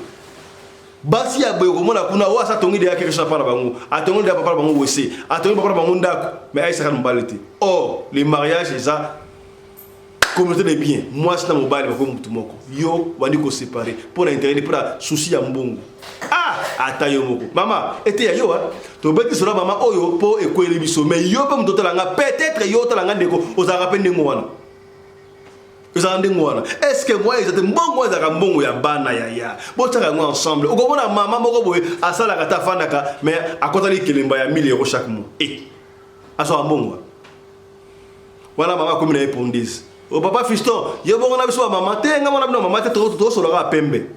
Basi ya boye komona kuna oyo asa atongi deya quelque chose papa na bango, atongi deya papa na bango wese, atongi papa na bango ndako, mais ayesaka na mobali te. Or le mariage eza communauté de bien, mwasi na mobali bakomi mutu moko. Yo bandi koséparer mpo na intérêt, mpo na souci ya mbongo. Ah, ata yo moko mama, eteya yo. Tobeti solo mama oyo mpo ekweli biso, mais yo mpe moto otalanga, peut-être yo otalanga, ndeko, ozalaka mpe ndenge wana. Ezalaka ndenge wana. Est ce que moyen eza te? Mbongo wana ezalaka mbongo ya bana yaya. Botiaka yango ensemble. Okomona mama moko boye asalaka te afandaka mais akotali likelemba ya 1000 euros chaque mois. Eh! Azwaka mbongo wana. Mama akomi na ye pondise. O papa fiston, yo bongo na biso ba mama te, nga mona bino mama te, tosolaka pembe.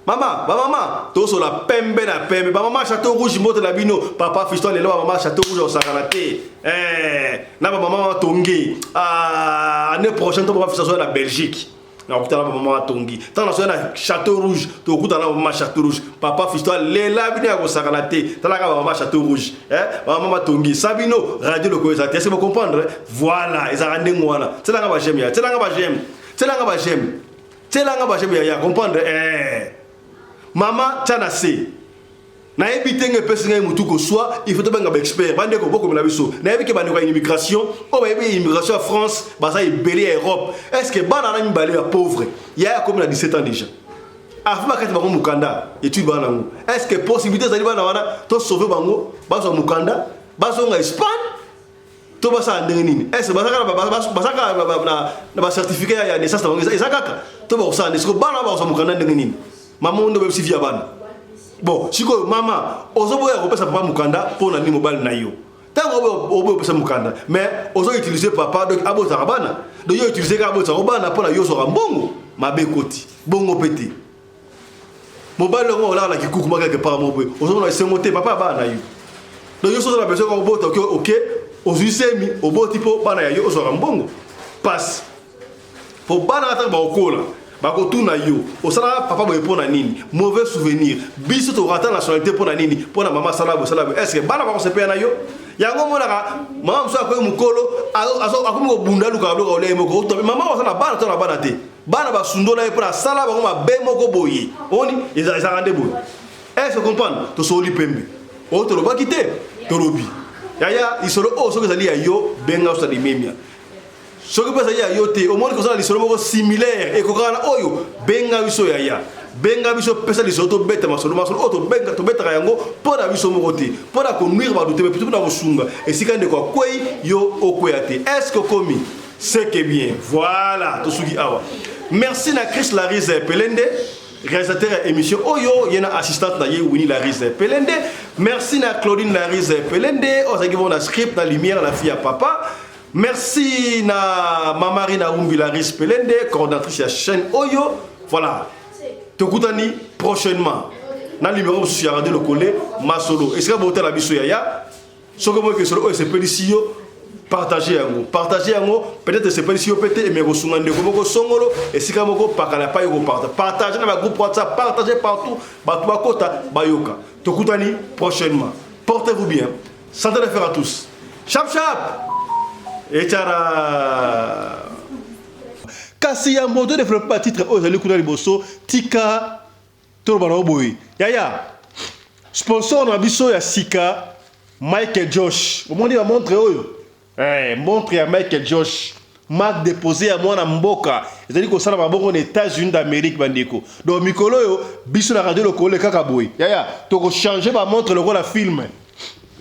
Mama, ba mama, tosola pembe na pembe. Ba mama Chateau Rouge mbote na bino. Papa fiston lelo ba mama Chateau Rouge osakana te. Eh, na ba mama tongi. Ah, année prochaine to papa fiston na Belgique. Na kokutana ba mama tongi. Tango na na Chateau Rouge, to kokutana ba mama Chateau Rouge. Papa fiston lela bino ya kosakana te. Talaka ba mama Chateau Rouge. Eh, ba mama tongi. Sabino radio loko eza te. Est-ce que vous comprendre? Voilà, ezaka ndenge wana. Tselanga ba j'aime ya. Tselanga ba j'aime. Tselanga ba j'aime. Tiela nga ba j'aime yaya comprendre eh. Mama tia na se. Nayebi te nga epesi ngai mutu koswa, il faut tobenga ba expert. Bandeko bokomela biso. Nayebi ke bandeko ya immigration, oyo bayebi immigration ya France, baza ebele ya Europe. Est-ce que bana na mibale ya pauvre, yaya akomi na 17 ans déjà. Afi bakati bango mukanda, étude bana nango. Est-ce que possibilité ezali bana wana to sauver bango, bazwa mukanda, bazonga Espagne? To basala ndenge nini? Est-ce bazaka bazaka na ba certificat ya naissance na bango eza kaka to bakosala nde sikoyo bana bakozwa mokanda ndenge nini? Mama nde obebisi vie ya bana. Bon, sikoyo mama ozoboya kopesa papa mokanda mpo na nini? Mobali na yo ntango oboya kopesa mokanda mais ozo utiliser papa, donc abotaka bana, donc yo utiliser kaka abotaka bana mpo na yo ozwaka mbongo mabe ekoti bongo mpe te. Mobali yango olala na kikuku mwa quelque part moko boye, ozomona esengo te papa ya bana na yo. Donc yo soki oza na besoin kaka obota, oke oke ozwi semi oboti mpo bana ya yo ozwaka mbongo pasi mpo bana ata bakokola bakotuna yo osalaka papa boye mpo na nini? Mauvais souvenir. Biso torata nationalité mpo na nini? Mpo na mama asala boye, asala boye. Est ce que bana bakosepela na yo? Yango omonaka mama mosusu akoyi mokolo akomi kobunda alukaka biloko kolia ye moko. Mama aza na bana to na bana te, bana basundola ye mpo na asala bango mabe moko boye. Omoni ezalaka nde boye. Est ce comprendre? Tosoli pembe oyo tolobaki te, tolobi yaya lisolo oyo. Soki ezali ya yo, benga osala limemia. Soki mpe ezali ya yo te, omoni kozala lisolo moko similaire ekokaka na oyo, benga biso yaya, benga biso, pesa lisolo tobeta masolo. Masolo oyo tobetaka yango mpo na biso moko te, mpo na konuire bato te, mais plutôt mpo na kosunga esika ndeko akwei, yo okweya te. Est ce que okomi? C'est que bien. Voilà, tosuki awa. Merci na Chris Larise Pelende, réalisateur ya émission oyo, ye na assistante na ye Winnie Larise Pelende. Merci na Claudine Larise Pelende, oyo azalaki bongo na script na lumière na fille ya papa. Merci na Mama Rina Rumbi Larise Pelende, coordinatrice ya chaîne oyo. Voilà. Tokutani prochainement na numéro mosusu ya Radio Lokole Masolo. Esika botala biso yaya, soki omoki lisolo oyo esepelisi yo, partage yango, partage yango. Peut-être esepelisi yo mpe te, emeka kosunga ndeko moko songolo esika moko pakala pa yo kopartage. Partage na bagroupe WhatsApp, partage partout, bato bakota bayoka. Tokutani prochainement, portez-vous bien, santé d'affaires à tous, chap chap echara. Kasi ya moto développe ba titre oyo ezali kuna liboso, tika toloba na yo boye yaya, sponsor na biso ya sika Michael Josh. Omoni ba montre oyo, montre ya Michael Josh, marque déposée ya mwana mboka, ezali kosala mabongo na États-Unis d'Amérique bandeko. Donc mikolo oyo biso na Radio Lokole kaka boye yaya, tokochange ba montre lokola film.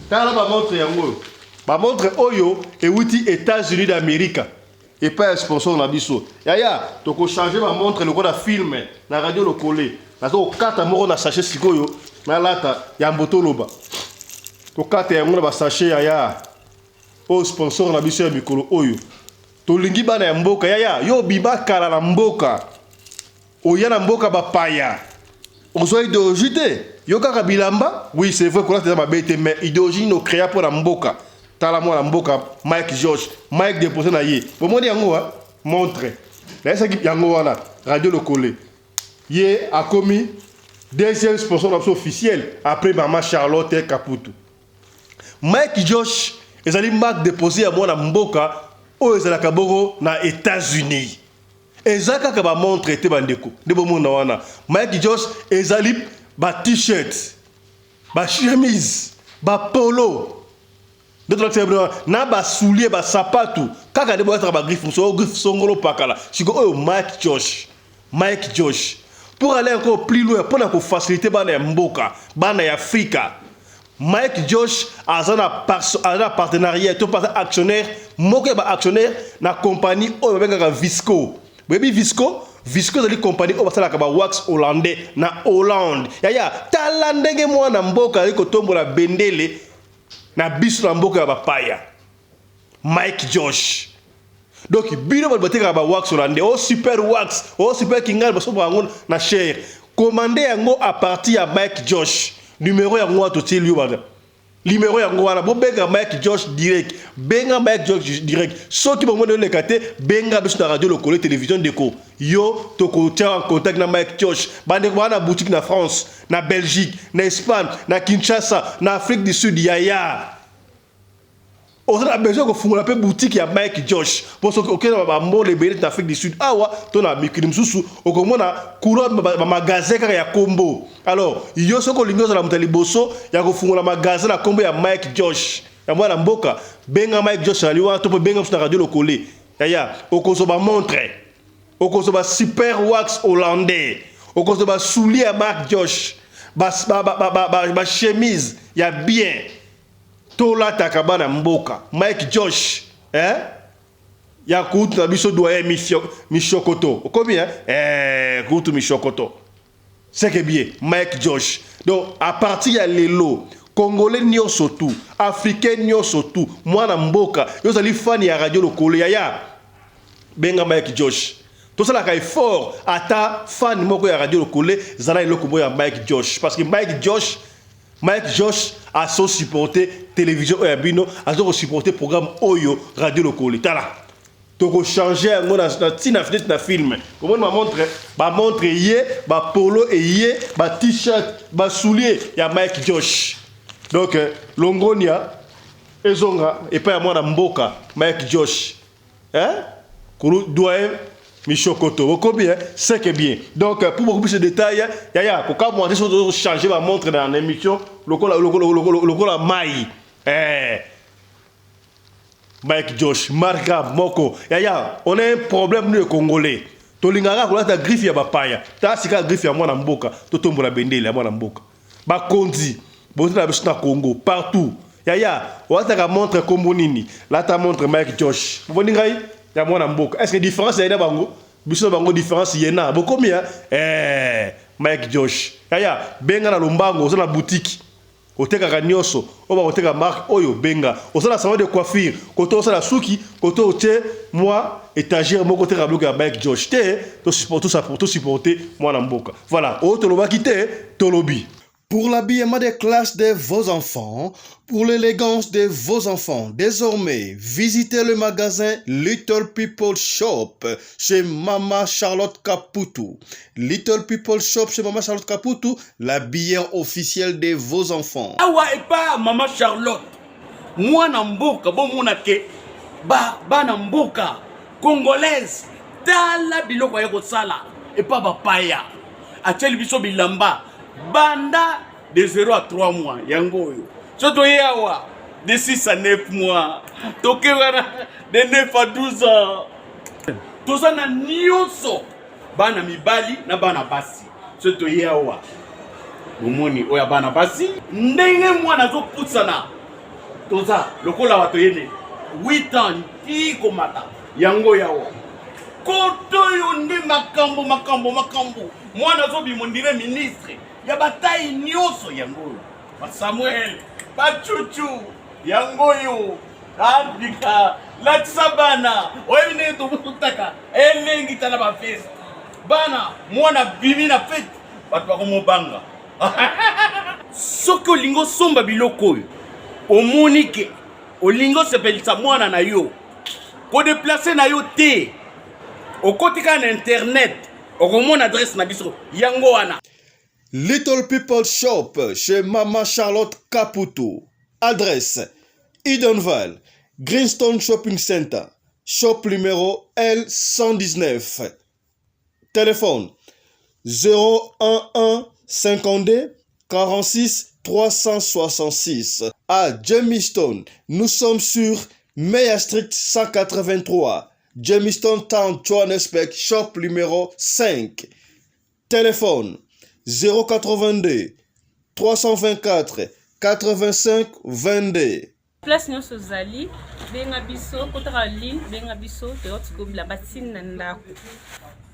Tala ba montre yango oyo, ba montre oyo ewuti États-Unis d'Amérique epai ya sponsor na biso yaya. Tokochange ba montre lokola film na Radio Lokole. Naza kokata moko na sachet sikoyo, nalata yambo toloba. Tokata yango na basachet yaya. Oyo sponsor na biso ya mikolo oyo, tolingi bana ya mboka yaya. Yo obima kala na mboka, oya na mboka bapaya, ozwa idéologie te, yo kaka bilamba. Oui, c'est vrai, kolata eza mabe te, mais idéologie nini ocréa mpo na mboka? Tala mwana mboka Mike George, Mike déposé na ye, bomoni yango montre nayesaki yango wana. Radio Lokole, ye akomi deuxième sponsor na biso officiel après mama Charlotte Kaputu. Mike Josh ezali marque déposé ya mwana mboka oyo ezalaka bongo na États-Unis. Eza kaka bamontre te bandeko, nde bomona wana Mike Josh ezali ba t-shirt, ba chemise, ba polo, nde tolakisa bino na basoulier, basapatu kaka nde boyataka bagriffe mosusu oyo griffe songolo pakala. Siko oyo Mike Josh, Mike Josh. Pour aller encore plus loin, mpona kofacilite bana ya mboka, bana ya Afrika, Mike Josh aza na partenariat to mpe aza actionnaire moko ya baactionnaire na compagnie oyo babengaka Visco. Boyebi Visco? Visco ezali compagnie oyo basalaka ba wax hollandais na Hollande. Yaya, tala ndenge mwana mboka azali kotombola bendele na biso na mboka ya bapaya. Mike Josh. Donc bino bato batekaka ba wax hollandais, oh super wax, oh super kingal, basombaka yango na cher. Commande yango à partir ya Mike Josh. Numero yango wana totieli yo bana. Numero yango wana bobenga Mike Josh direct. Benga Mike Josh direct. Soki bomoni oleka te, benga biso na radio lokole télévision ndeko. Yo tokotia en contact na Mike Josh. Bandeko bana na boutique na France, na Belgique, na Espagne, na Kinshasa, na Afrique du Sud, yaya. Oza na besoin kofungola mpe boutique ya Mike Josh mpo soki okei na bambola ebele na Afrique du Sud awa to na mikili mosusu okomona courant bamagasin kaka ya kombo. Alors yo soki olingi ozala moto ya liboso ya kofungola magasin na kombo ya Mike Josh ya mwana mboka, benga Mike Josh azali wana to mpe benga biso na radio lokole. Yaya, okozwa bamontre, okozwa ba super wax hollandais, okozwa ba soulier ya Mike Josh, bachemise ya bien. Tolataka bana mboka Mike Josh eh? Ya kutu na biso doyen Mishokoto okomi eh? Eh, kutu Mishokoto c'est que bien Mike Josh. Donc à partir ya lelo Congolais nyonso tout, Africain nyonso tout, mwana mboka yo ozali fan ya radio lokolo, yaya benga Mike Josh. Tosalaka effort, ata fan moko ya radio lokole zala eloko moko ya Mike Josh, parce que Mike Josh, Mike Josh azo supporter télévision oyo ya bino, azo ko supporter programme oyo radio lokole. Tala, toko changer yango na ntina neti na film. Omoni ba montre, ba montre ye, ba polo eye, ba t-shirt, ba soulier ya Mike Josh. Donc longonia ezonga epai ya mwana mboka Mike Josh. Hein? Kulu doyen Michokoto, bokomi hein? C'est que bien. Donc pour beaucoup plus de détails, yaya, kokamwa te soki changer ba montre dans l'émission lokola lokola lokola lokola mai. Eh. Mike Josh, marka moko. Yaya, on a un problème nous les Congolais. Tolingaka kolata griffe ya bapaya. Ta sika griffe ya mwana mboka, totombola bendele ya mwana mboka. Bakonzi, bozala biso na Congo partout. Yaya, olataka montre kombo nini? Lata montre Mike Josh. Bomoni ngai ya mwana mboka. Est-ce que différence ya na bango? Biso na bango différence yena. Bokomi ya eh Mike Josh. Yaya, benga na lombango oza na boutique. Otekaka nyonso, oyo bakoteka marque oyo benga. Oza na salon de coiffure, koto osala suki, koto otie mwa étagère moko oteka biloko ya Mike Josh te, to supporter mwana mboka. Voilà, oyo tolobaki te, tolobi. Pour l'habillement des classes de vos enfants, pour l'élégance de vos enfants, désormais, visitez le magasin Little People Shop chez Mama Charlotte Kaputu. Little People Shop chez Mama Charlotte Kaputu, l'habilleur officiel de vos enfants. Awa epa Mama Charlotte, mwana mboka bomona ke ba bana mboka congolaise, tala biloko ya kosala epa bapaya, atieli biso bilamba banda de 0 à 3 mois yango oyo so toye awa de 6 à 9 mois, toke wana de 9 à 12 ans, toza na nyonso bana mibali na bana basi. So toye awa bomoni oyo ya bana basi ndenge mwana azopusana, toza lokola bato yene 8 ans ti komata yango yawa koto oyo nde makambo makambo makambo mwana azobima ondire ministre ya batai nyonso yango oyo basamuel bacucu yango oyo abika latisa bana oyebi ndenge tobutaka elengi tala bafeste bana mwana bimi na fete bato bakomobanga. Soki olingi osomba biloko oyo omoni ke olingi osepelisa mwana na yo, kodeplace na yo te, okoti kaka na internet okomona adresse na biso yango wana. Little People Shop chez Mama Charlotte Caputo. Adresse Edenvale, Greenstone Shopping Center, shop numéro L119. Téléphone 011 52 46 366. À Jamestown, nous sommes sur Meyer Street 183, Jamestown Town, Johannesburg, shop numéro 5. Téléphone 082 324 85 22. Place nyonso ozali, benga biso, kotaka ligne, benga biso, toyoti ko bilamba ti na ndako.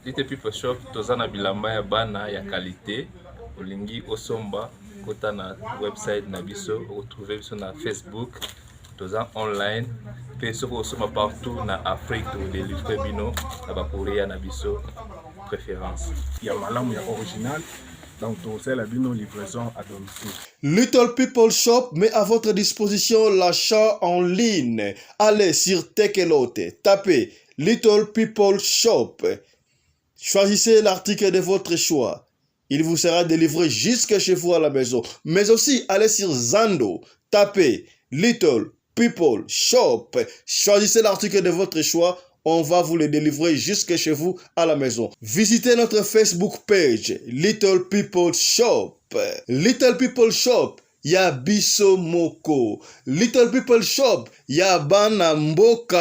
Little People Shop toza na bilamba ya bana ya qualité, olingi osomba kota na website na biso, okotrouve biso na Facebook, toza online mpe soki osomba partout na Afrique tokodelivre bino na ba courrier na biso préférence. Ya malamu ya original donc tokosalela bino livraison à domicile. Little People Shop met à votre disposition l'achat en ligne. Allez sur Tekelote, tapez Little People Shop. Choisissez l'article de votre choix. Il vous sera délivré jusque chez vous à la maison. Mais aussi, allez sur Zando, tapez Little People Shop. Choisissez l'article de votre choix. On va vous le délivrer jusque chez vous à la maison. Visitez notre Facebook page, Little People Shop. Little People Shop, ya biso moko. Little People Shop, ya bana mboka.